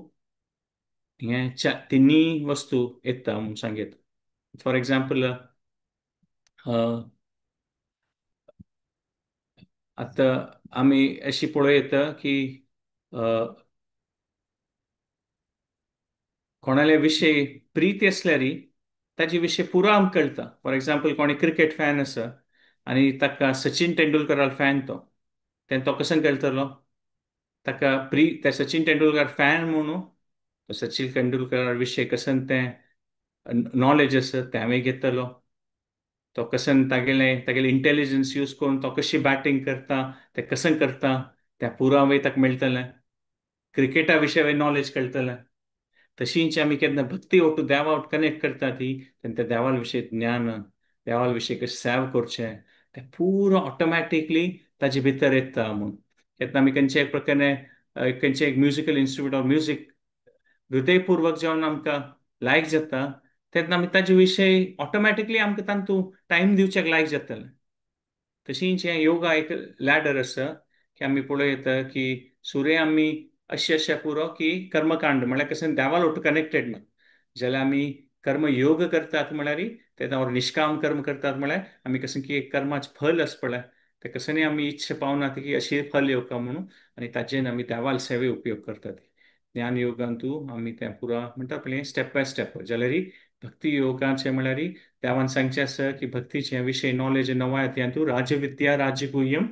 हें तिन्ही वस्तू येता म्हूण सांगता. फॉर एग्जाम्पल आतां आमी अशी पळय येता की कोणाले विशय प्रीती आसल्यार ताजे विशय पुरो आमकां कळटा. फॉर एग्जाम्पल कोणी क्रिकेट फॅन आसा आनी ताका सचिन तेंडुलकराल फॅन तो तें तो कसो कळटलो ताका प्री त्या सचिन तेंडुलकर फॅन म्हणून सचिन तेंडुलकरा विशय कसन तें नॉलेज आसा तें हांवें घेतलो, तो कसन तागेलें तागेलें इंटेलिजन्स यूज करून तो कशी बॅटींग करता तें कसन करता तें पुरो हांवें ताका मेळटलें, क्रिकेटा विशय नॉलेज कळटलें. तशींच आमी केन्ना भक्ती ओटू देवा ओट कनेक्ट करता ती तेन्ना त्या देवाल विशय ज्ञान देवाल विशय कशें सेव करचें तें पुरो ऑटोमॅटिकली ताजे भितर येता म्हूण. केन्ना आमी खंयच्या एक प्रकारे खंयचें एक म्युजिकल इन्स्ट्रुमेंट ऑर म्युजीक हृदयपूर्वक जेवन आमकां लायक जाता तेन्ना आमी ताजे विशय ऑटोमॅटिकली आमकां तातूंत टायम दिवच्याक लायक जातलें. तशींच हें योगा एक लॅडर आसा की आमी पळोवं येता की सुर्य आमी अशें अशें पुरो की कर्मकांड म्हळ्यार कशें देवाल ओटू कनेक्टेड ना जाल्यार आमी कर्मयोग करतात म्हळ्यार तेन्ना ऑर निष्काम कर्म करतात म्हळ्यार आमी कशें की एक कर्माचें फल आसा पळय तें कसं आमी इच्छा पावना की अशें फल येवका म्हणून आनी ताजेन आमी देवाल सेवे उपयोग करतात. ज्ञान योगान तूं आमी तें पुरा म्हणटा पळय स्टेप बाय स्टेप. जाल्यार भक्ती योगाचें म्हळ्यार देवान सांगचें आसा की भक्तीचें विशय नॉलेज नवा अध्याय राजविद्या राजगुह्यम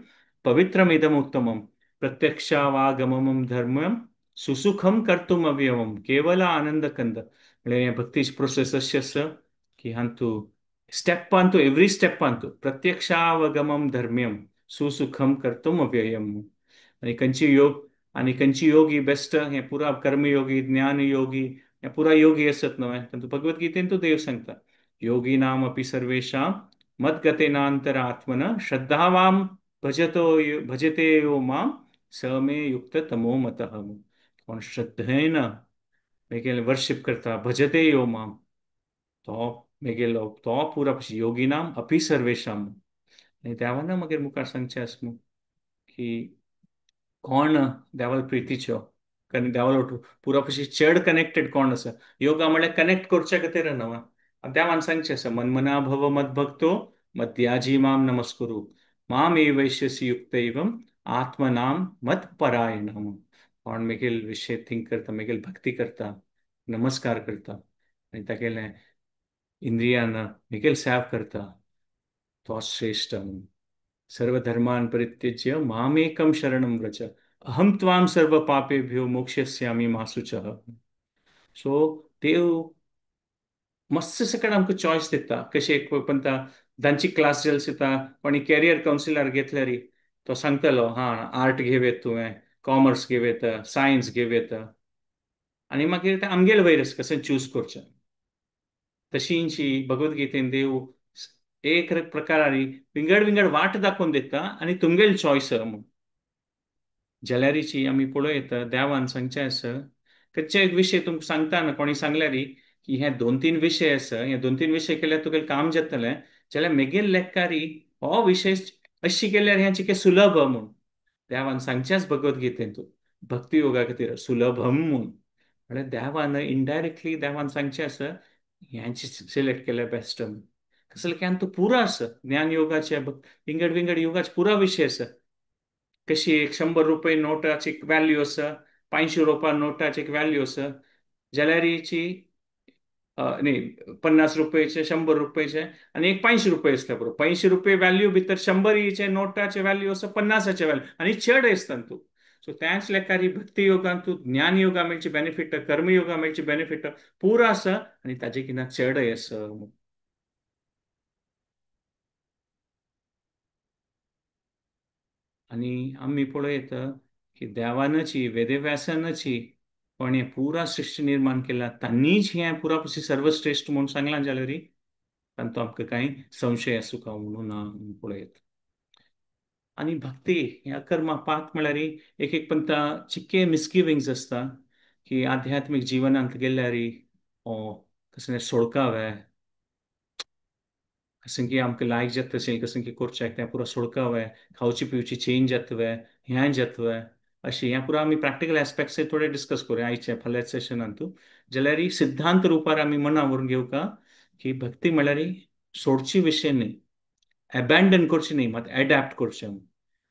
पवित्रम इदम उत्तमम प्रत्यक्षावागमम धर्मम सुसुखम कर्तुम अव्ययम केवल आनंद कंद. म्हळ्यार हें भक्तीचें प्रोसेस अशें आसा की हातूंत स्टेपांतू एवरी स्टेपांतू प्रत्यक्षावगमम धर्म्यम सुसुखम कर्तुम अव्ययम. आनी खंयची योग आनी खंयची योगी बेस्ट हें पुरा कर्मयोगी ज्ञानयोगी हें पुरा योगी आसत न्हय तातूंत भगवद्गीतेन तूं देव सांगता योगी नाम अपि सर्वेषां मद्गतेनांतर आत्मन श्रद्धावां भजतो भजते यो मां स मे युक्त तमो मतः. कोण श्रद्धेन मेगेले वर्शिप करता भजते यो मां तो मेगेलो तो पुरा योगी नाम अपि सर्वेषां. आनी देवान मागीर मुखार सांगचें आसा की कोण देवाल प्रितीच्यो आनी देवाल पुरा पशी चड कनेक्टेड कोण आसा. योगा म्हळ्यार कनेक्ट करच्या खातीर न्हय. देवान सांगचें आसा मनमना भव मद्भक्तो मद्याजी माम नमस्कुरु माम एवैष्यसि युक्त एवं आत्मनाम मत्परायणम. कोण मेगेल विशय थिंक करता मेगेल भक्ती करता नमस्कार करता आनी तागेलें इंद्रियान मेगेल सेव करता तो श्रेश्ठ म्हणून. सर्व धर्मान परित्यज्य मामेकम शरणम व्रज अहम त्वाम सर्व पापेभ्यो मोक्षयिष्यामि मा शुचः. सो देव मस्त सकट आमकां चॉयस दिता. कशें एक पंता तांची क्लास जाल्यार येता कोणी कॅरियर कावन्सिलर घेतल्यार तो सांगतलो हां आर्ट घेवयेत तुवें, कॉमर्स घेवयेत, सायन्स घेवयेत, आनी मागीर तें आमगेले वयर आसा कशें चूज करचें. तशींची भगवद्गीतेन देव एक प्रकारारी विंगड विंगड वाट दाखोवन दिता आनी तुमगेली चॉयस म्हणून. जाल्यारीची आमी पळोवं येता देवान सांगचें आसा खंयचे एक विशय तुमकां सांगता न्हू कोणी सांगल्यार की हे दोन तीन विशय आसा, हे दोन तीन विशय केल्यार तुगेलें काम जातलें, जाल्यार मेगेल लेखारी हो विशय अशी केल्यार हें चिके सुलभ म्हूण. देवान सांगचेंच भगवद्गीतेन तूं भक्ती योगा खातीर सुलभम म्हूण. म्हळ्यार देवान इनडायरेक्टली देवान सांगचें आसा हेंच सिलेक्ट केल्यार बेस्ट म्हूण. कसलें की तूं पुरो आसा ज्ञान योगाचे विंगड विंगड योगाचे पुरो विशय आसा. कशी एक 100 रुपये नोटाची एक व्हॅल्यू आसा, 500 रुपया नोटाची एक व्हॅल्यू आसा, जाल्यारीची न्ही 50 रुपयेचे 100 रुपयेचे आनी एक 500 रुपये आसता बरोबर. 500 रुपये व्हॅल्यू भितर 100 नोटाचे व्हॅल्यू आसा, 50 व्हॅल्यू आनी चड आसता तूं. सो त्याच लेखारी भक्ती योगान तूं ज्ञान योगा मेळची बेनिफीट, कर्म योगा मेळची बेनिफीट पुरो आसा आनी ताजे किना चड आसा. आनी आमी पळयता की देवानची वेदव्यासानची कोणें पुरा सृश्टी निर्माण केला तांणीच हें पुरा पशी सर्वश्रेश्ठ म्हूण सांगलां जाल्यार तांचो आमकां कांय संशय आसूं का म्हणून ना पळयत. आनी भक्ती ह्या कर्मा पात म्हळ्यार एक एक पंता चिक्के मिसगिविंग्स आसता की आध्यात्मीक जिवनांत गेल्यार कसलें सोडकावे कसं की आमकां लायक जाता तशें कसं की करचें तें पुरो सोडकावे, खावची पिवची चेंज जातवे, हें जातवे अशें हें पुरो आमी प्रॅक्टिकल एस्पेक्ट्स थोडे डिस्कस करुया आयचे फाल्यां सेशनांत. जाल्यार सिद्धांत रुपार आमी मना व्हरून घेवका की भक्ती म्हळ्यार सोडची विशय न्ही, एबेंडन करची न्ही, मात एडॅप्ट करचें.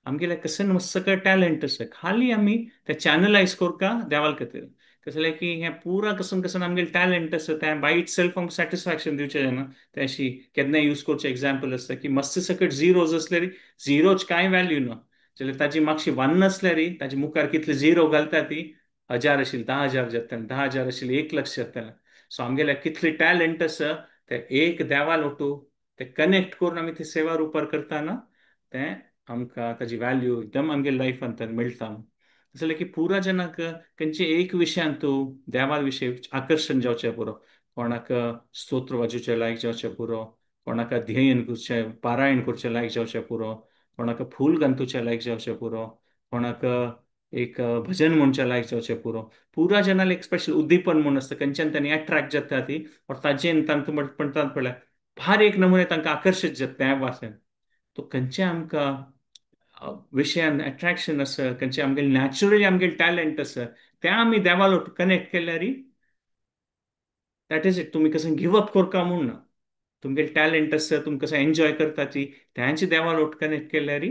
आमगेलें कशें मस्त टॅलंट आसा खाली आमी तें चॅनलायज करका देवाल खातीर. कसलें की हें पुरा कसन कसन आमगेलें टॅलंट आसा तें बाय it self आमकां सॅटिस्फॅक्शन दिवचें जायना. तें अशी केन्नाय यूज करचें एग्जाम्पल आसता की मस्त सकट झिरोज आसल्यार झिरोज कांय व्हॅल्यू ना, जाल्यार ताजी मातशी वन आसल्यार ताजे मुखार कितले झिरो घालता ती 1000 आशिल्ली 10,000 जातलें, 10,000 आशिल्ली 1 लक्ष जातलें. सो आमगेलें कितलें टॅलंट आसा तें एक देवाल ओटू तें कनेक्ट करून आमी ते सेवा रुपार करता ना तें आमकां ताजी व्हॅल्यू एकदम आमगे लायफान मेळटा. जाल्यार की पुरा जनाक खंयचे एक विशयान तूं देवा विशय आकर्शण जावचें पुरो, कोणाक स्तोत्र वाजोवचें लायक जावचें पुरो, कोणाक अध्ययन करचें पारायण करचें लायक जावचें पुरो, कोणाक फूल गांतुचें लायक जावचें पुरो, कोणाक एक भजन म्हणचें लायक जावचें पुरो. पुरा जनाक एक स्पेशल उद्दीपन म्हूण आसता खंयच्यान तांणी एट्रॅक्ट जाता ती और ताजेन तांकां म्हणटात पळय भार एक नमुने तांकां आकर्शीत जाता त्या वासान. तो खंयचे आमकां विशयान एट्रॅक्शन आसा, खंयचे आमगेले नॅचरली आमगेले टॅलंट आसा तें आमी देवालो कनेक्ट केल्यार that is it. तुमी कसं गिव अप करका म्हूण ना, तुमगेले टॅलंट आसा तुमी कसं एन्जॉय करता ती तेंचे देवालो कनेक्ट केल्यार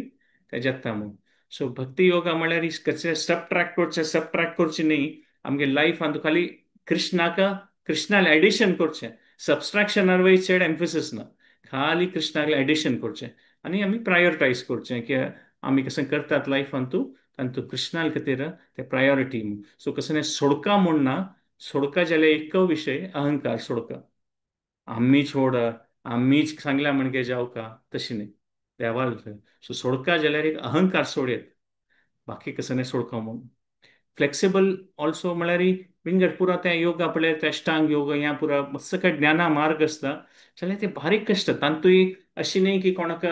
तें जाता म्हूण. सो भक्ती योगा म्हळ्यार कशें सबट्रॅक्ट करचें, सबट्रॅक्ट करचें न्ही आमगे लायफान तूं खाली कृष्णाक कृष्णाले एडिशन करचें, सबस्ट्रॅक्शनार वयर चड एम्फसिस ना, खाली कृष्णाले एडिशन करचें आनी आमी प्रायोरिटायज करचें की आमी कसं करतात लायफान तूं तांतू कृष्णा खातीर ते प्रायोरिटी. सो कसं सोडका म्हूण ना, सोडका जाल्यार एक विशय अहंकार सोडका, आमीच होड आमीच सांगल्या म्हणजे जावका तशी न्ही देवाल. सो सोडका जाल्यार एक अहंकार सोडयत, बाकी कसं सोडका म्हूण. फ्लेक्सिबल ऑल्सो म्हळ्यार विंगड पुरा तें योगा पळय ते अष्टांग योग ह्या पुरा मस्त काय ज्ञाना मार्ग आसता जाल्यार ते बारीक कश्ट तांतूय अशी न्ही की कोणाक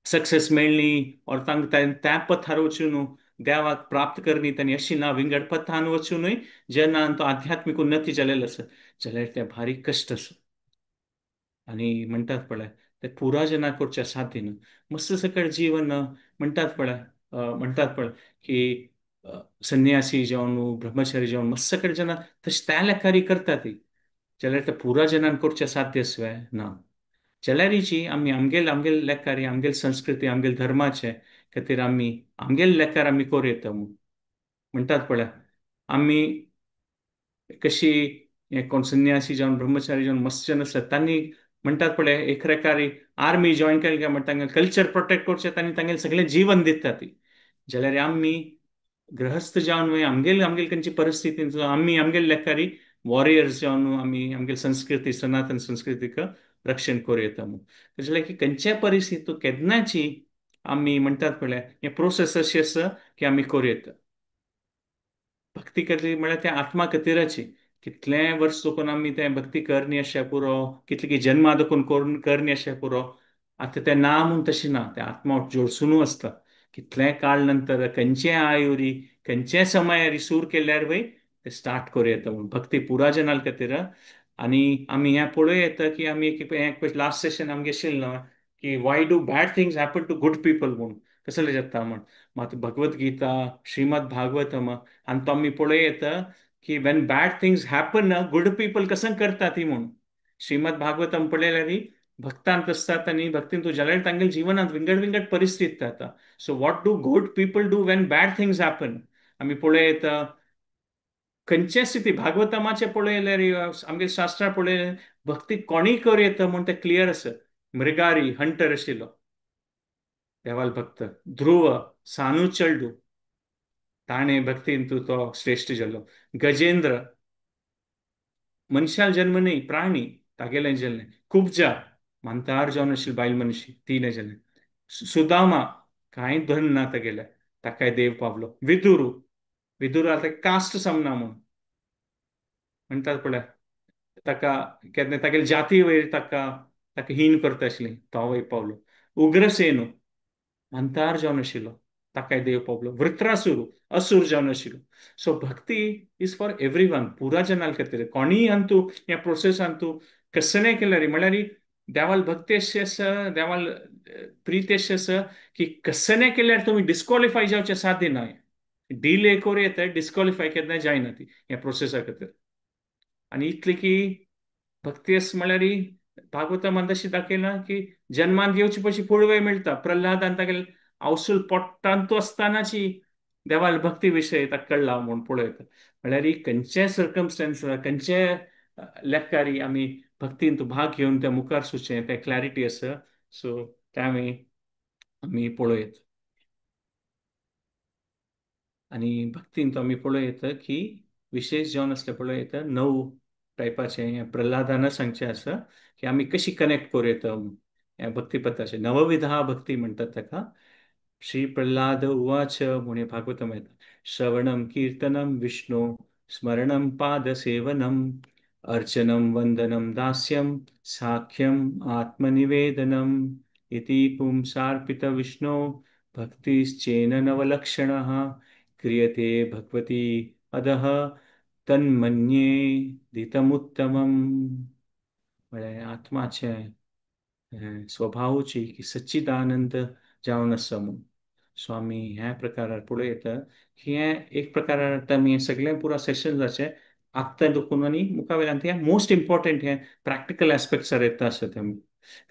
सक्सेस मेळ्ळी और तांकां त्या पथार वचून न्हू देवाक प्राप्त करणी तांणी अशी ना, विंगड पथान वचूनय जेन्ना तो आध्यात्मीक उन्नती जालेली आसा जाल्यार ते भारी कश्ट आसा. आनी म्हणटात पळय ते पुरा जेन्ना करचें साध्य न्हू मस्त सकट जीवन म्हणटात पळय म्हणटात पळय की संन्यासी जावन ब्रह्मचारी जावन मस्त सकट जेन्ना तशें त्या लेखारी करता ती जाल्यार ते पुरा जनान करचें साध्य आसवे ना. जाल्यारीची आमी आमगेल आमगेल लेखारी आमगेल संस्कृती आमगेल धर्माचे खातीर आमी आमगेल लेखार आमी करूं येता म्हूण. म्हणटात पळय आमी कशी हे कोण संन्यासी जावन ब्रह्मचारी जावन मस्त जन आसता तांणी म्हणटात पळय एक प्रकारे आर्मी जॉयन केली काय म्हणटा तांगेलें कल्चर प्रोटेक्ट करचें आनी तांगेलें सगळें जीवन दितात ती. जाल्यार आमी गृहस्थ जावन न्हय आमगेले आमगेले खंयची परिस्थिती आमी आमगेले लेखारी वॉरियर्स जावन आमी आमगेली संस्कृती सनातन संस्कृतीक रक्षण करूं येता म्हूण. जाल्यार की खंयच्याय परिस्थिती केन्नाची आमी म्हणटात पळय हें प्रोसेस अशी आसा की आमी करूं येता. भक्ती करली म्हळ्यार त्या आत्मा खातीराची कितलें वर्स देखून आमी तें भक्ती करणी अशें पुरो, कितली की जन्मा देखून करून करणी अशें पुरो. आतां तें ना म्हूण तशें ना, तें आत्मा जोडसुनू आसता. कितलें काळ नंतर खंयचें आयुरी खंयचे समयारी सूर केल्यार वय ते स्टार्ट करूं येता म्हूण भक्ती पुरा जनाल खातीर. आनी आमी हें पळोवं येता की आमी एक लास्ट सेशन आमगे आशिल्लें न्हय की why do bad things happen to good people म्हूण कसलें जाता म्हूण. मात भगवत गीता श्रीमद भागवतम आनी तो आमी पळोवं येता की when bad things happen good people कसं करता ती म्हूण. श्रीमद भागवतम पळयल्यार भक्तांत आसतात आनी भक्तीन तूं जाल्यार तांगेल्या जिवनांत विंगड विंगड परिस्थिती जाता. So what do good people do when bad things happen आमी पळोवं येता. खंयचे स्थिती भागवतमाचे पळयल्यार आमगे शास्त्रां पळयल्यार भक्ती कोणी करूं येता म्हूण तें क्लियर आसा. मृगारी हंटर आशिल्लो देवाल भक्त, ध्रुव सानू चेडू ताणें भक्तीन तूं तो श्रेश्ठ जालो, गजेंद्र मनशाल जन्म न्हय प्राणी तागेलें जाल्लें, कुब्जा मांतार जावन आशिल्ली बायल मनीशी तिणें जालें, सुदामा कांय धन ना तागेलें ताकाय देव पावलो, विदुरू विदुर आतां कास्ट समना म्हूण म्हणटात पळय ताका केन्ना तागेली जाती वयर ताका ताका हीन करता आशिल्ली तो वयर पावलो, उग्रसेनू अंतार जावन आशिल्लो ताकाय देव पावलो, वृत्रासुरू असूर जावन आशिल्लो. So Bhakti is for every one, पुरा जनाल खातीर. कोणीय अंतू ह्या प्रोसेसान तूं कसलें केल्यार म्हळ्यार देवाल भक्ती अशी आसा, देवाल प्रीती अशी आसा की कसलें केल्यार तुमी डिस्क्वॉलिफाय जावचें साध्य ना. डिले करूं येता, डिस्क्वॉलिफाय केन्ना जायना ती ह्या प्रोसेसा खातीर. आनी इतली की भक्ती आसा म्हळ्यार भागवतमान तशें दाखयलां की जन्मांत येवचे पयलीं पुळवे मेळटा. प्रल्हादान तागेले आवसूल पोटांतू आसतनाची देवाल भक्ती विशय ताका कळ्ळा म्हूण पळयता. म्हळ्यार खंयच्याय सर्कमस्टन्स खंयच्याय लेखारी आमी भक्तीन तूं भाग घेवन त्या मुखार सुचें तें क्लॅरिटी आसा. सो तें आमी आमी पळोवं. आनी भक्तीन तो आमी पळोवं येता की विशेश जावन आसलें पळोवं येता 9 टायपाचें हें प्रल्हादान सांगचें आसा की आमी कशी कनेक्ट करूं येता ह्या भक्तीपथाचें. नवविधा भक्ती म्हणटात ताका. श्री प्रल्हाद उवाच म्हूण भागवतम येता. श्रवणम कीर्तनम विष्णु स्मरणम पादसेवनम अर्चनम वंदनम दास्यम साख्यम आत्मनिवेदनम इति पुंसार्पित विष्णु भक्तिश्चेन नवलक्षणः क्रियते भगवती अदः तन्मन्ये दितमुत्तमम्. म्हळ्यार आत्माचें स्वभावची की सच्चिदानंद जावन आसा म्हूण. सो आमी ह्या प्रकारार पळयता की हें एक प्रकारार आमी हें सगळें पुरा सेशन जाचें आत्तां दुखून आनी मुखावेल्यान तें मोस्ट इम्पॉर्टंट हें प्रॅक्टिकल एस्पेक्ट्सार येता आसता तें.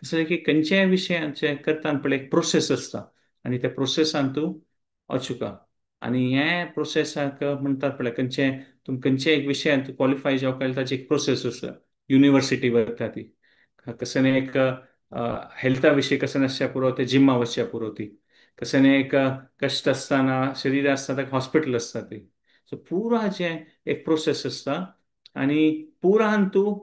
तशें की खंयच्याय विशयाचें करता पळय एक प्रोसेस आसता आनी त्या प्रोसेसान तूं अचुका. आनी हे प्रोसेसाक म्हणटात पळय खंयचे तुम खंयचे एक विशयान तूं क्वॉलिफाय जावपाक ताची एक प्रोसेस आसा. युनिवर्सिटी वता ती कशें एक हेल्था विशीं कशें आसच्या पुरो ते जिम्मा वचच्या पुरो ती कशें एक कश्ट आसतना शरीर आसता ताका हॉस्पिटल आसता ती. सो पुरा जें एक प्रोसेस आसता आनी पुरान तूं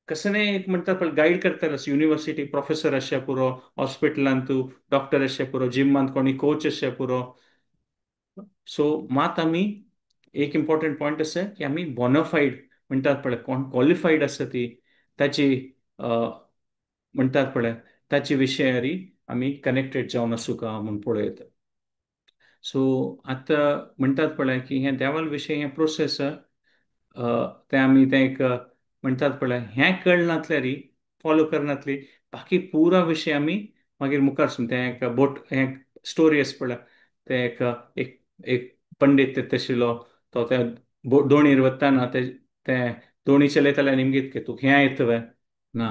कशें एक म्हणटा पळय गायड करताले युनिवर्सिटी प्रोफेसर आसच्या पुरो, हॉस्पिटलान तूं डॉक्टर आसच्या पुरो, जिम्मांत कोणी कोच आसच्या पुरो. सो मात आमी एक इम्पॉर्टंट पॉयंट आसा की आमी बोनाफायड म्हणटात पळय कोण क्वॉलिफायड आसा ती ताची म्हणटात पळय ताची विशयारी आमी कनेक्टेड जावन आसूं म्हूण पळयता. सो आतां म्हणटात पळय की हें देवाल विशय हें प्रोसेस तें आमी तें एक म्हणटात पळय हें कळनातल्यारी फॉलो करनातली बाकी पुरा विशय आमी मागीर मुखार सून तें एक बोट हें स्टोरी आसा पळय तें एक एक एक पंडीत आशिल्लो तो त्या दोणीर वतना ते तें दोणी चलयताले निमगीत की तुका हें येता वे ना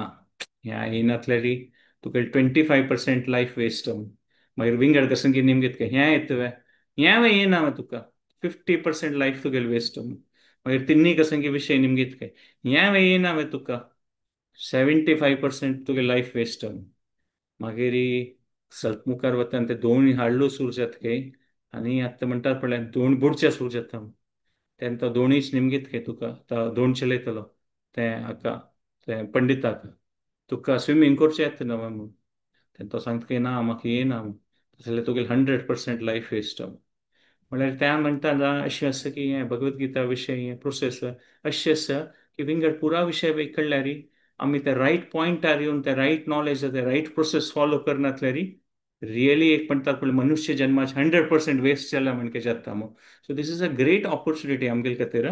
ह्या येनातल्यारी तुका 25% लायफ वेस्ट. मागीर विंगड कशें की निमगीत की हें येता वे हें वे येना वे तुका 50% लायफ तुगेली वेस्ट. मागीर तिन्ही कशें की विशय निमगीत की हें वे येना वे तुका 75% तुगे लायफ वेस्ट. मागीर सल्प मुखार वता आनी ते दोन हाडलो सुरू जाता काय आनी आतां म्हणटात पळय दोन बुडचे सुरू जाता तेन्ना तो दोणीच निमगीत काय तुका तो दोन चलयतलो तें हाका तें पंडिताक तुका स्विमींग करचें येता नवें म्हूण. तेन्ना तो सांगता की ना म्हाका येना म्हूण. जाल्यार तुगेलें 100% लायफ वेस्ट. म्हणल्यार त्या म्हणटा ना अशें आसा की हें भगवद्गीता विशय हें प्रोसेस अशें आसा की विंगड पुरा विशय कळ्ळ्यार आमी ते रायट पॉयंटार येवन ते रायट नॉलेज ते रायट प्रोसेस फॉलो करनातल्यार रियली एक म्हणटात पळय मनुष्य जन्माचे 100% वेस्ट जाला म्हणके जाता मो. So this is a great opportunity आमगेले खातीर.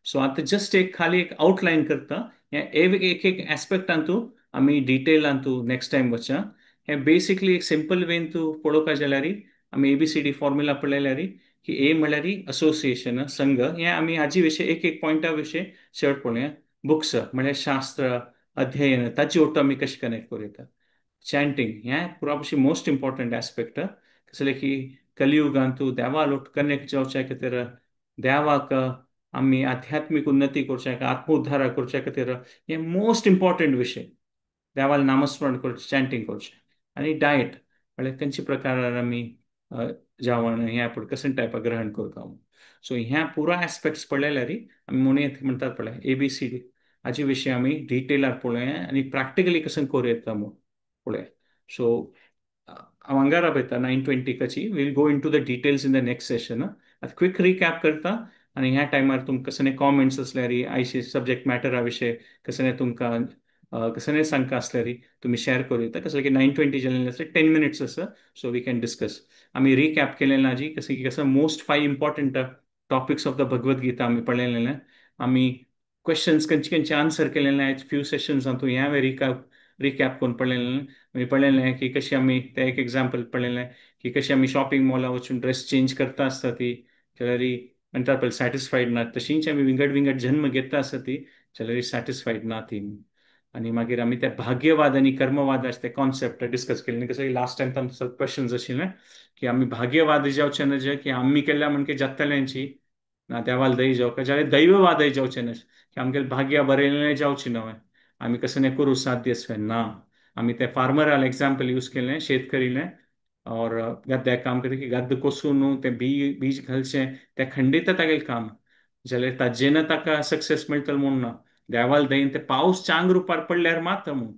सो आतां जस्ट एक खाली एक आउटलायन करता, हें एक एक एस्पेक्टान तूं आमी डिटेलान तूं नेक्स्ट टायम वचा. हें बेसिकली एक सिंपल वेन तूं पळोवपा जाल्यार आमी ABCD formula पळयल्यार की ए म्हणल्यार असोसिएशन संघ, हें आमी हाजी विशय एक एक पॉयंटा विशय चड पळोवया. बुक्स म्हणल्यार शास्त्र अध्ययन ताची ओट्टो आमी कशें कनेक्ट करूं येता. चॅन्टिंग हें पुरा भशेन मोस्ट इम्पॉर्टंट एस्पेक्ट, कसलें की कलियुगांतू देवा लोट कनेक्ट जावच्या खातीर देवाक आमी आध्यात्मीक उन्नती करच्या आत्मोद्धारा करच्या खातीर हें मोस्ट इम्पॉर्टंट विशय. देवाला नामस्मरण करचें, चॅन्टिंग करचें. आनी डायट म्हणल्यार खंयच्या प्रकारार आमी जेवण हें आपूण कसं टायपा ग्रहण करता. सो ह्या पुरा एस्पेक्ट्स पळयल्यार आमी म्हणून म्हणटात पळय ABCD हाजे विशय आमी डिटेलार पळोवया आनी प्रॅक्टिकली कसं करूं येता म्हूण पळोवया. सो हांव हांगा राबयता 9:20 कची we'll go into the details in the next session. आतां क्विक रिकॅप करता आनी ह्या टायमार तुमकां कसले कॉमेंट्स आसल्यार आयचे सब्जेक्ट मॅटरा विशय कसले तुमकां कसले सांगका आसल्यार तुमी शेअर करूं येता. कसलें की 9:20 जालेलें आसा, 10 मिनट्स आसा, सो we can discuss. आमी रिकॅप केलें ना जी कशें की कसं most 5 important topics of the Bhagavad Gita आमी पळयलेलें. आमी क्वेश्चन्स खंयचे खंयचे आन्सर केलेले फ्यू सेशन्स तूं ह्या हांवें रिकॅप करून पळयलेलें. आमी पळयलें की कशें आमी तें एक एग्जाम्पल पळयलें की कशें आमी शॉपिंग मॉला वचून ड्रेस चेंज करता आसता ती जाल्यार म्हणटात पळय सॅटिस्फायड ना, तशींच आमी विंगड विंगड जन्म घेता आसता ती जाल्यार सॅटिस्फायड ना ती. आनी मागीर आमी ते भाग्यवाद आनी कर्मवाद ते कॉन्सेप्ट डिस्कस केले. कसं लास्ट टायम तांचो क्वेश्चन्स आशिल्लें की आमी भाग्यवाद जावचे ना जे की आमी केल्या म्हणके जातल्यांची ना देवाल दही जावका, जाल्यार दैववादय जावचें ना की आमगेले भाग्य बरयलें जावचें न्हय आमी कसं न्ही करूं साध्य ना. आमी ते फार्मराल एग्जाम्पल यूज केलें, शेतकरीलें और गद्द्याक काम करता की गद्द कोसून न्हू तें बीज घालचें तें खंडीत तागेलें काम, जाल्यार ताजेन ताका सक्सेस मेळटलो म्हूण ना, देवाल दयेन ते पावस चांग रुपार पडल्यार मात म्हूण.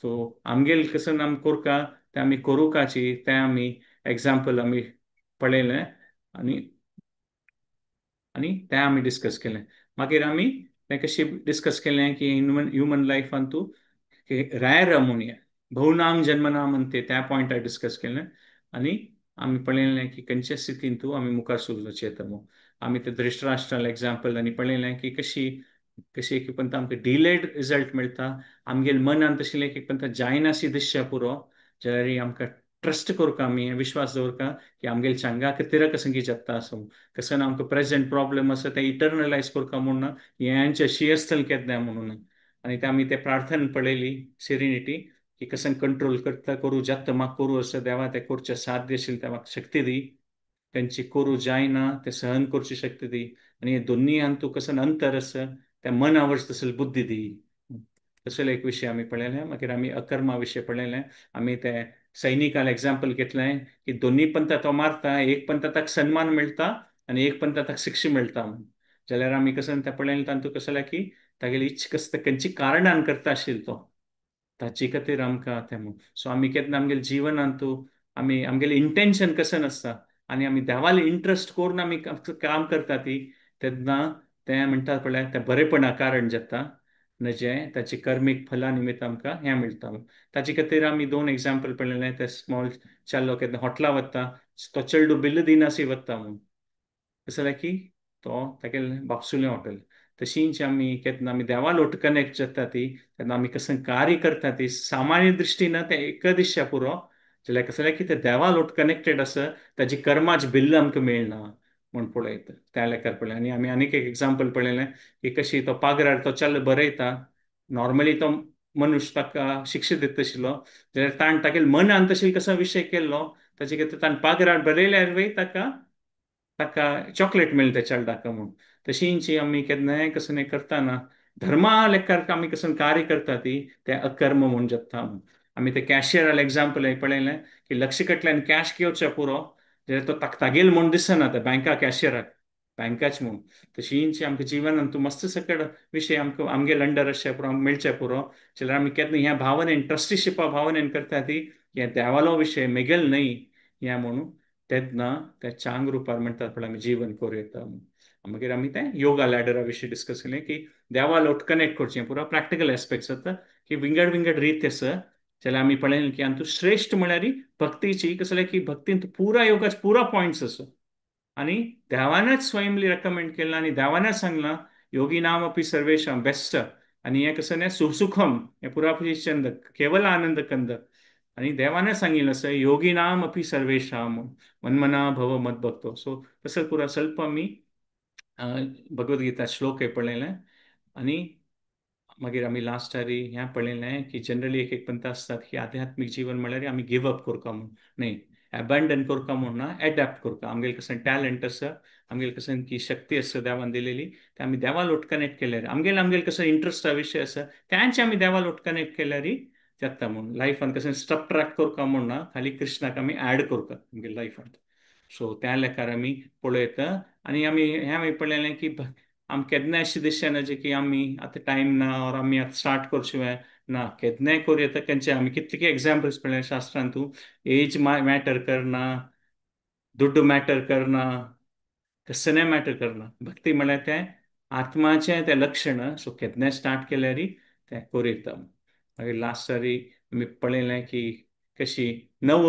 सो आमगेल कसं आमी कोरका तें आमी कोरुकाची तें आमी एग्जाम्पल आमी पळयलें आनी आनी तें आमी डिस्कस केलें. मागीर आमी तें कशें डिस्कस केलें की ह्युमन लायफान तूं रॅर म्हणया भोवनाम जन्मनाम म्हणते त्या पॉयंटार डिस्कस केलें. आनी आमी पळयलें की खंयच्या स्थितीन तूं आमी मुखार सरूचें येता म्हूण. आमी ते धृतराष्ट्राल एग्जाम्पल आनी पळयलें की कशी कशी एक पंत आमकां डिलेड रिजल्ट मेळटा, आमगेले मनान तशें एक पंत जायनाशी दिश्या पुरो जाल्यार आमकां ट्रस्ट करूंक आमी विश्वास दवरका की आमगेले चांगा खातीर कसं की जाता आसूं कसं आमकां प्रेझेंट प्रॉब्लम आसा तें इटर्नलायज करका म्हूण ना, हेंचे अशी आसतलें केन्ना म्हणून. आनी ते आमी ते प्रार्थना पळयली सिरिनिटी की कसं कंट्रोल करता करूं जाता म्हाका करूं आसा देवा तें करचें साध्य आशिल्लें तें म्हाका शक्ती दी, तेंची करूं जायना तें सहन करची शक्ती दी, आनी हे दोन्ही हातूंत कसं अंतर आसा त्या मनावर तसली बुद्धी दी. तसले एक विशय आमी पळयलें. मागीर आमी अकर्मा विशय पळयलें. आमी ते सैनिकाल एग्जाम्पल घेतलें की दोन्ही पंथा तो मारता, एक पंथा ताका सन्मान मेळटा आनी एक पंथा ताका शिक्षा मेळटा म्हूण. जाल्यार आमी कसं तें पळयलें तातूंत कसं जालें की तागेली इच्छा कसं खंयच्या कारणान करता आशिल्लो तो ताचे खातीर आमकां तें म्हूण. सो आमी केन्ना आमगेले जिवनांतू आमी आमगेलें इंटेन्शन कसं आसता आनी आमी देवाले इंट्रस्ट करून आमी काम करता ती तेन्ना तें म्हणटात पळय तें बरेपणा कारण जाता नजें ताची कर्मीक फला निमित्त आमकां हें मेळटा. ताचे खातीर आमी दोन एग्जाम्पल पळयलें. ते स्मॉल चलो केन्ना हॉटला वता तो चेडू बिल्ल दिनासी वता म्हूण, कसं जालें की तो तागेलें बापसुलें हॉटेल. तशींच आमी केन्ना आमी देवा लोट कनेक्ट जाता ती तेन्ना आमी कसं कार्य करता ती सामान्य दृश्टीन तें एका दिश्या पुरो जाल्यार कसं जालें की ते देवा लोट कनेक्टेड आसा ताजी कर्माच बिल्ल आमकां मेळना म्हूण पळयता त्या लेखार पळयलें. आनी आमी आनीक एक एग्जाम्पल पळयलें की कशी तो पागरार तो चल बरयता, नॉर्मली तो मनुष्य ताका शिक्षा दिता आशिल्लो जाल्यार ताणें तागेले मनान तशें कसो विशय केल्लो ताचे खातीर ताणें पागरार बरयल्यार वय ताका ताका चॉकलेट मेळटा चेडवाक म्हूण. तशींच आमी केन्नाय कसं करतना धर्मा लेखार आमी कसं कार्य करता ती तें अकर्म म्हूण जाता. आमी ते कॅशियराले एग्जाम्पल पळयलें की लक्ष कटल्यान कॅश घेवचें पुरो, जाल्यार तो तागेल म्हूण दिसना त्या बँका कॅशियराक, बँकाच म्हूण. तशींच आमकां जिवनान तूं मस्त सकट विशय आमकां आमगे अंडर अशें पुरो आमकां मेळचें पुरो, जाल्यार आमी केन्ना ह्या भावनेन ट्रस्टीशिपा भावनेन करता ती हें देवालो विशय मेगेल न्हय ह्या म्हणून, तेन्ना त्या चांग रुपार म्हणटात पळय आमी जीवन करूं येता. मागीर आमी तें योगा लॅडरा विशीं डिस्कस केलें की देवा लोट कनेक्ट करचें पुरो प्रॅक्टिकल एस्पेक्ट्स आसता की विंगड विंगड रीत आसा. जाल्यार आमी पळयलें की आनी तूं श्रेश्ठ म्हळ्यार भक्तीची कसलें की भक्तीन पुरा योगाच पुरा पॉयंट्स आसा आनी देवानच स्वयंली रेकमेंड केलां आनी देवानच सांगलां योगी नाम अपी सर्वेशाम बेस्ट. आनी हें कसं न्ही सुसुखम हें पुरा चंद केवल आनंद कंद. आनी देवानच सांगिल्लें आसा योगी नाम अपी सर्वेशाम मनमना भव मत भक्तो. सो तसं पुरा स्वल्प आमी भगवद्गीता श्लोक पळयलें. आनी मागीर आमी लास्टारी हें पळयलें की जनरली एक एक पंथ आसतात की आध्यात्मीक जीवन म्हळ्यार आमी गिव अप करता म्हूण न्हय, एबंडन करता म्हूण ना, एडॅप्ट करता. आमगेले कशें टॅलंट आसा, आमगेले कशें की शक्ती आसा देवान दिलेली, ते आमी देवा लोट कनेक्ट केल्यार आमगेले आमगेले कसो इंट्रस्टा विशय आसा त्यांचे आमी देवा लोट कनेक्ट केल्यार जाता म्हूण. लायफान कशें सबट्रॅक्ट करता म्हूण ना, खाली कृष्णाक आमी एड करता आमगे लायफान. सो त्या लेखार आमी पळयता. आनी आमी हें आमी पळयलें की आम केन्ना अशें दिसचें जे की आमी आतां टायम ना ऑर आमी आतां स्टार्ट करचें ना, केन्नाय करूं येता. खंयचे आमी कितले एग्जाम्पल्स पळयले शास्त्रांत, तूं एज मॅटर करना, दुड्डू मॅटर करना, कसलें मॅटर करना. भक्ती म्हळ्यार तें आत्माचें तें लक्षण. सो केन्नाय स्टार्ट केल्यार तें करूं येता. मागीर लास्टारी आमी पळयलें की कशी नव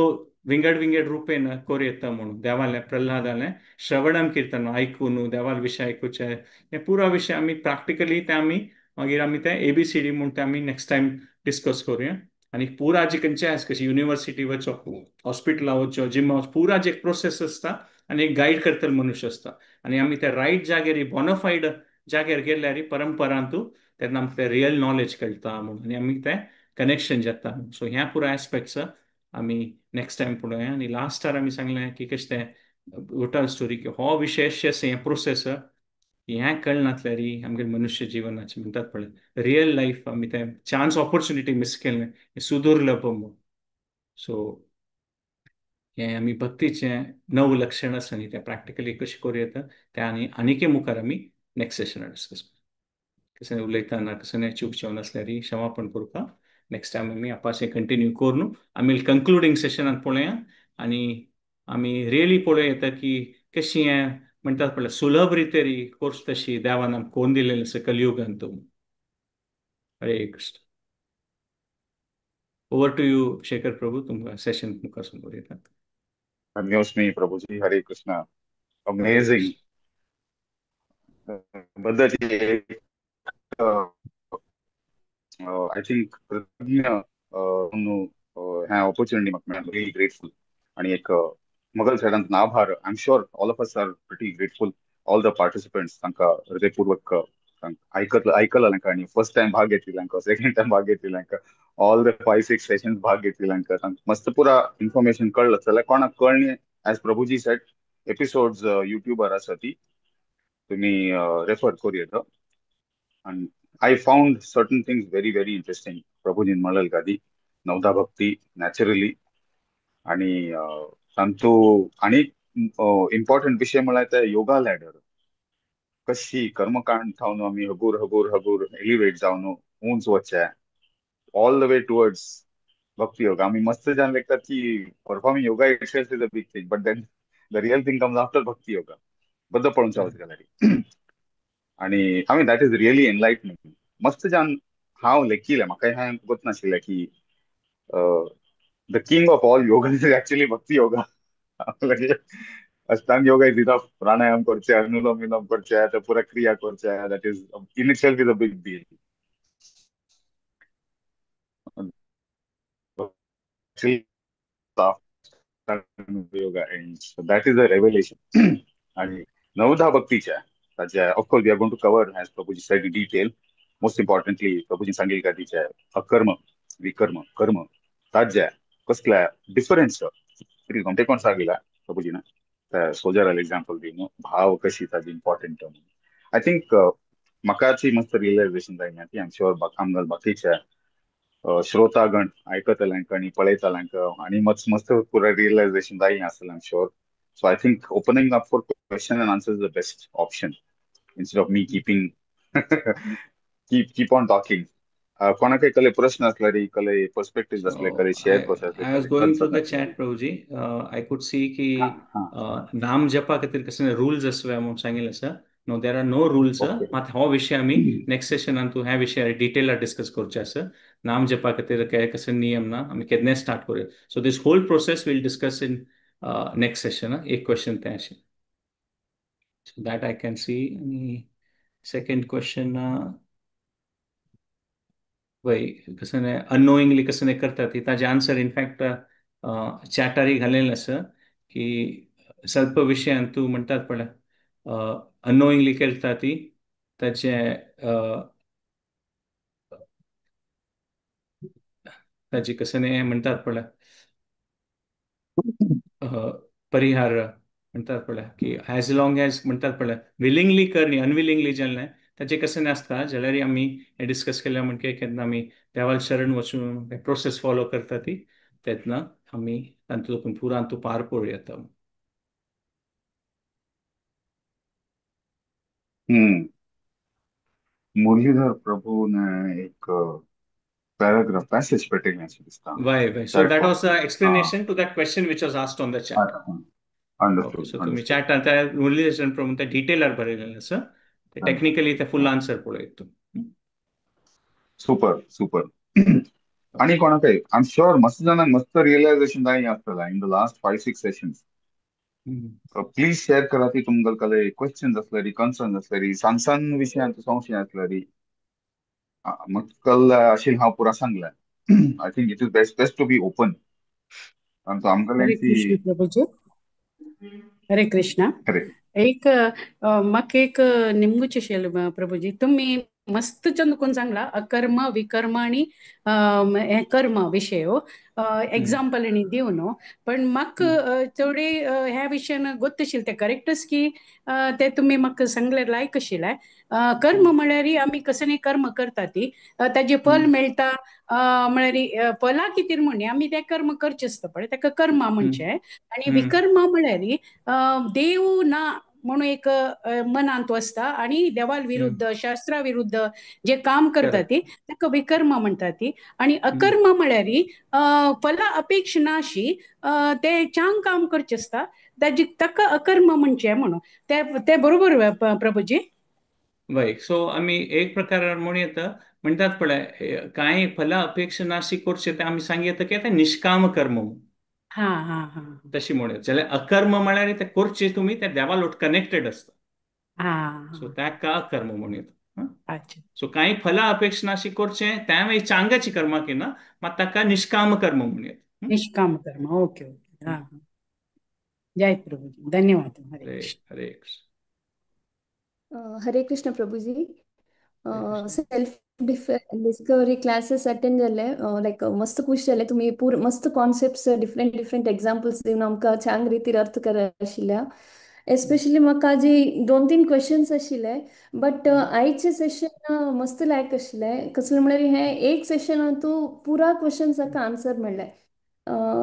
विंगड विंगड रुपेन करूं येता म्हणून देवालें प्रल्हादालें श्रवणम किर्तन आयकून देवाल विशय आयकुचें हें पुरा विशय आमी प्रॅक्टिकली तें आमी मागीर आमी तें ABCD म्हूण तें आमी नेक्स्ट टायम डिस्कस करुया. आनी पुरा जे खंयचे आसा कशी युनिवर्सिटी वचो, हॉस्पिटला वचो, जिमा वचो, पुरा जे एक प्रोसेस आसता आनी एक गायड करतले मनुष्य आसता. आनी आमी ते रायट जाग्यार बोनाफायड जाग्यार गेल्यार परंपरांतू तेन्ना आमकां तें रियल नॉलेज कळटा म्हणून आनी आमी तें कनेक्शन जाता. सो ह्या पुरा एस्पेक्ट्स आमी नेक्स्ट टायम पळोवया. आनी लास्टार आमी सांगलें की कशें तें टोटल स्टोरी की हो विशेश आसा हें प्रोसेस हें कळनासल्यार आमगेले मनुष्य जिवनाचें म्हणटात पळय रियल लायफ आमी तें चान्स ऑपॉर्चुनिटी मिस केलें हें सुदुर्लभ म्हूण. सो हें आमी भक्तीचें नव लक्षण आसा न्ही तें प्रॅक्टिकली कशें करूं येता तें आनी आनीकय मुखार आमी नेक्स्ट सेशनार डिस्कस करूं. कशें उलयतना कशें चूक नासल्यार क्षमापण करता. नेक्स्ट टायम आमी आपाशें कंटिन्यू करून आमी कंक्लुडींग सेशनात पळोवया आनी आमी रियली पळोवया येता की कशी हें म्हणटात पळय सुलभ रितेरी कोर्स तशी देवान आमकां कोण दिलेलें आसा कलियुगांत. Hare Krishna. Over to you Shekhar Prabhu, तुमकां सेशन मुखार समोर येता. धन्योस्मी प्रभुजी. हरे कृष्णा. अमेझिंग. बद्दल I think कृतज्ञ ह्या ऑपॉर्च्युनिटी म्हाका मेळ्ळा, रियली ग्रेटफूल. आनी एक मगल सायडान आभार. I am sure all of us are pretty grateful, all the participants. तांकां हृदयपूर्वक आयकला तांकां आनी फर्स्ट टायम भाग घेतली तांकां, सेकंड टायम भाग घेतली तांकां, ऑल the 5-6 sessions भाग घेतली तांकां, तांकां मस्त पुरा इन्फॉर्मेशन कळ्ळं. जाल्यार कोणाक कळ्ळें एज प्रभुजी सेट एपिसोड्स युट्यूबार आसा ती तुमी रेफर करूं येता. आनी I found certain things very very interesting. प्रभुजीन म्हणलें गादी नवधा भक्ती नॅचरली. आनी तांतू आनी इम्पॉर्टंट विशय म्हळ्यार ते योगा लॅडर कशी कर्मकांड थावन आमी हगूर हगूर हगूर एलिवेट जावन उंच वचचें all the way towards bhakti yoga. आमी मस्त जाण लेखतात की performing yoga itself is a big thing, but then the real thing comes after bhakti yoga. बद्द पळोवचें वचत जाल्यार. आनी I mean that is really enlightening. मस्त जाण हांव लेखिलें, म्हाका हें गोत नाशिल्लें की the king of all yoga is actually bhakti yoga. Ashtanga yoga is enough, pranayama करचे, अनुलोम विलोम करचे, ते पुरा क्रिया करचे, that is in itself is a big deal. Yoga ends, that is a revelation. आणि नवधा भक्तीच्या ताच्या of course we are going to cover as Prabhuji said in detail. Most importantly Prabhuji सांगेल का तिच्या अकर्म विकर्म कर्म ताज्या कसल्या डिफरन्स ते कोण सांगिला प्रभुजीना त्या सोल्जराला एक्झाम्पल दिवन भाव कशी ताजी इम्पॉर्टंट. I think म्हाकाची मस्त रियलायझेशन जायना ती. I am sure आमकां बाकीच्या श्रोतागण आयकतल्यांक आनी पळयतल्यांक आनी मस्त मस्त पुरा रियलायझेशन जाय आसतलें, I am sure. So I think opening up for question and answer is the best option instead of me keeping keep on talking. कोणाकय कसले प्रश्न असल्यार, कसले पर्स्पेक्टिव्ह असले, So कसले I share करचे असले, I was कसले going through concern the असले. chat, Prabhuji. I could see की हा हा. नाम जपा खातीर कसले रुल्स आसवे म्हणून सांगिल्लें आसा. No, there are no rules. Okay. मात हो विशय आमी नेक्स्ट सेशनान तूं ह्या विशयार डिटेलार डिस्कस करचे आसा. नाम जपा खातीर काय कसले नियम ना, आमी केन्नाय स्टार्ट करूया. So this whole process we'll discuss in next session. एक क्वेश्चन तें आशिल्लें. So that I can see. आनी सेकंड क्वेश्चन, वय कसं अननोईंगली कसं करतात ती ताजे आन्सर इनफॅक्ट चॅटारी घालेलें आसा की स्वल्प विशयान तूं म्हणटात पळय अननोईंगली करता ती ताचे ताजी कसं म्हणटात पळय परिहार म्हणटात पळय की एज लॉंग एज म्हणटात पळय विलिंगली कर न्ही अनविलिंगली जालें ताचे कशें नासता जाल्यार आमी हें डिस्कस केलें म्हणके केन्ना आमी देवाक शरण वचून प्रोसेस फॉलो करता ती तेन्ना आमी तातूंत पुरान तूं पार पडूं येता. हम्म. मुरलीधर प्रभु ने एक पैराग्राफ पैसेज पेटेले अशें दिसता. वय वय. So chat that was box. The explanation to that question which was asked on the chat. Okay, understood so तुम्ही अंडरस्टूड. चॅट त्या मुरलीधर प्रभू त्या डिटेलार बरयलेलें आसा, ते टेक्निकली ते फुल आन्सर पळयत तूं. Super super. आणि कोणाकय I am sure मस्त जाणांक मस्त रियलायझेशन जाय आसतलें in the last 5-6 sessions. Please share करा ती तुमकां कसले क्वेश्चन्स आसल्यारी, कन्सर्न आसल्यारी, सान सान विशयांत संशय आसल्यारी. म्हाका आशिल्लें हांव पुरा सांगलें. I think it is best to be open. आनी हरे आमगेल्यांची कृष्ण प्रभुजी. हरे कृष्णा. हरे. एक म्हाका एक निमगुचें आशिल्लें प्रभुजी, तुमी मस्त चंद कोण सांगला अकर्म विकर्म आनी हें कर्म विशय हो एग्जाम्पल आनी दिवन न्हू, पण म्हाका चडे ह्या विशयान गोत्त आशिल्लें तें करेक्टच की तें तुमी म्हाका सांगलें लायक आशिल्लें. कर्म म्हळ्यार आमी कसलें कर्म करता ती ताजें फल मेळटा, म्हळ्यार फला खातीर म्हण आमी तें कर्म करचें आसता पळय ताका कर्मा म्हणचें. आनी विकर्मा म्हळ्यार देव ना म्हणून एक मनांत आसता आनी देवा विरुद्ध शास्त्रा विरुद्ध जे काम करता ती ताका विकर्म म्हणटा ती. आनी अकर्म म्हळ्यार फला अपेक्षा नाशी ते चांग काम करचें आसता ताजी ताका अकर्म म्हणचें म्हणून ते बरोबर प्रभुजी? वय. सो आमी एक प्रकार म्हणू येता म्हणटात पळय कांय फला अपेक्षा नाशी करचें तें आमी सांग येता की तें निष्काम कर्म. हा हा हा. तशी म्हणूया जाल्यार अकर्म म्हळ्यार ते करचे तुमी ते देवा लोट कनेक्टेड आसता. सो ताका अकर्म म्हणू येता. सो कांय फला अपेक्षा नाशी करचें तें मागीर चांगाची कर्मा केना मात ताका निष्काम कर्म म्हणू येता. निष्काम कर्म. Okay okay. हा जय प्रभुजी, धन्यवाद. हरे हरे कृष्ण. हरे कृष्ण प्रभुजी. सेल्फ डिस्कवरी क्लासेस अटेंड जाले लायक मस्त खुश जाले तुमी पूर मस्त कॉन्सेप्ट्स डिफरंट डिफरंट एग्जाम्पल्स दिवन आमकां चांग रितीर अर्थ कर आशिल्ल्या. एस्पेशली म्हाका जी 2-3 क्वेश्चन्स आशिल्ले बट आयचे सेशन मस्त लायक आशिल्लें. कसलें म्हळ्यार हें एक सेशनान तूं पुरा क्वेश्चन्साक आन्सर मेळ्ळें.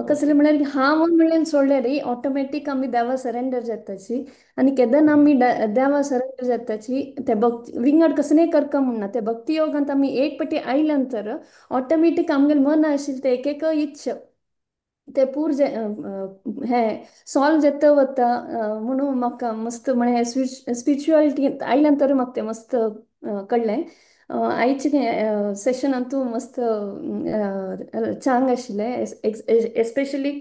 कसलें म्हळ्यार हांव म्हणल्यार सोडलें रे ऑटोमॅटीक आमी देवा सरेंडर जाताची आनी केन्ना आमी देवा सरेंडर जाताची ते भक्ती विंगड कसलें करका म्हणना ते भक्ती योगांत आमी एक पटी आयल्या नंतर ऑटोमॅटीक आमगेलें मन आशिल्लें ते एक एक इच्छा ते पूर हें सॉल्व जाता वता म्हणून म्हाका मस्त म्हळ्यार स्पिरिच्युअलिटी आयल्या नंतर म्हाका तें मस्त कळ्ळें. आयचे सेशनांतू मस्त चांग आशिल्लें. एस्पेशली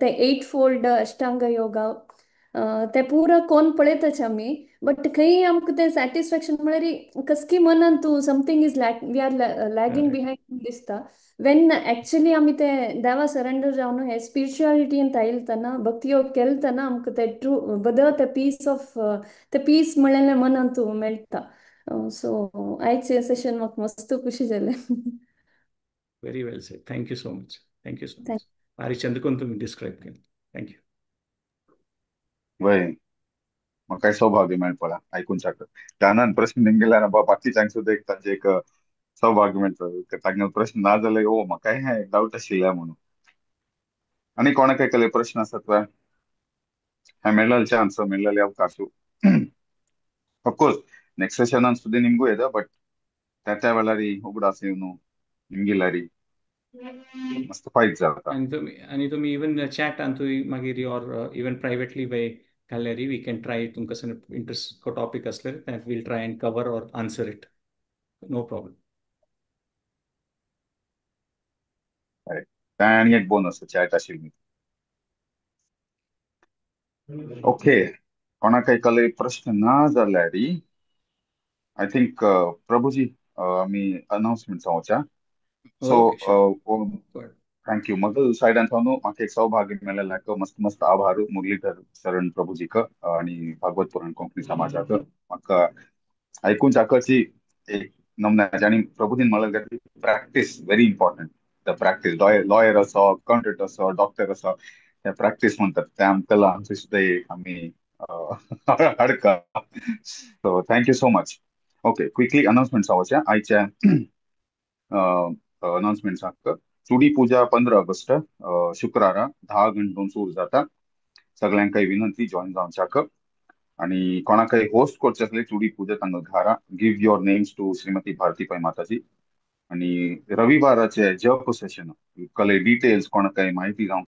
ते 8 फोल्ड अष्टांग योगा ते पुरा कोण पळयताच आमी बट खंय आमकां तें सॅटिस्फॅक्शन म्हळ्यार कसकी मनान तूं something is we are lagging behind दिसता. When actually आमी ते देवा सरेंडर जावन हे स्पिरिच्युअलिटीन आयलतना भक्ती योग केलतना आमकां ते ट्रू बद ते पीस ऑफ ते पीस म्हणलें मनान तूं मेळटा. सो आयचे सेशन म्हाका मस्त खुशी जालें. Very well said. Thank you so much. Thank you so much. भारी चंद कोण तुम्ही डिस्क्राईब केलं. Thank you. वय. म्हाका सौभाग्य मेळपळा आयकूनचाक ध्यानान प्रश्न निमगेल्यार बाकीच्यांक सुद्दां एक तांचे एक सौभाग्य मेळटा. तांगे प्रश्न ना जाल्यार ओ म्हाका हें डावट आशिल्लें म्हणून. आनी कोणाक काय प्रश्न आसात वा हें मेळ्ळें चान्स मेळ्ळेले अवकाश. ऑफकोर्स ನೆಕ್ಸ್ಟ್ ಸೆಷನ್ ಸುದ್ದಿ ನಿಮಗೂ ಇದೆ, ಬಟ್ त्या त्या वेळार उगडास येवन निमगिल्यारी मस्त फायद जाता. आनी तुमी इवन चॅटान तुमी मागीर ऑर इवन प्रायवेटली बाय घाल्यारी we can try. तुमकां इंट्रस्ट टॉपीक आसल्यार that we'll try and cover or answer it, no problem. काय आनी एक बोनस चॅट आशिल्ली. ओके, कोणाक काय प्रश्न ना जाल्यार I think Prabhuji आमी अनाउन्समेंट जावच्या. So okay, sure. Thank you. मगल सायडान सावन म्हाका एक सौभाग्य मेळ्ळें. मस्त मस्त आभार मुरलीधर शरण प्रभुजीक आणि भागवत पुराण कोंकणी समाजाक. म्हाका आयकून चाकची एक नमनाचे. आणि प्रभुजीन म्हणलें practice very important, the practice. Lawyer असो, अकाउंटंट असो, डॉक्टर असो, ते प्रॅक्टीस म्हणतात ते आमकां आमचे सुद्दां एक आमी हाडका. So thank you so much. Okay, quickly announcement जावच्या. आयच्या अनाउन्समेंट सांगता. चुडी पूजा 15 ऑगस्ट शुक्रारा 10 गंटोन सुरू जाता. सगळ्यांक विनंती जॉईन जावच्याक. आणि कोणाकय होस्ट करचे असले चुडी पूजा तांकां घरा, give your names to Shrimati Bharati Pai Mataji. आणि रविवाराचे जप सेशन कले डिटेल्स कोणाकय माहिती जावंक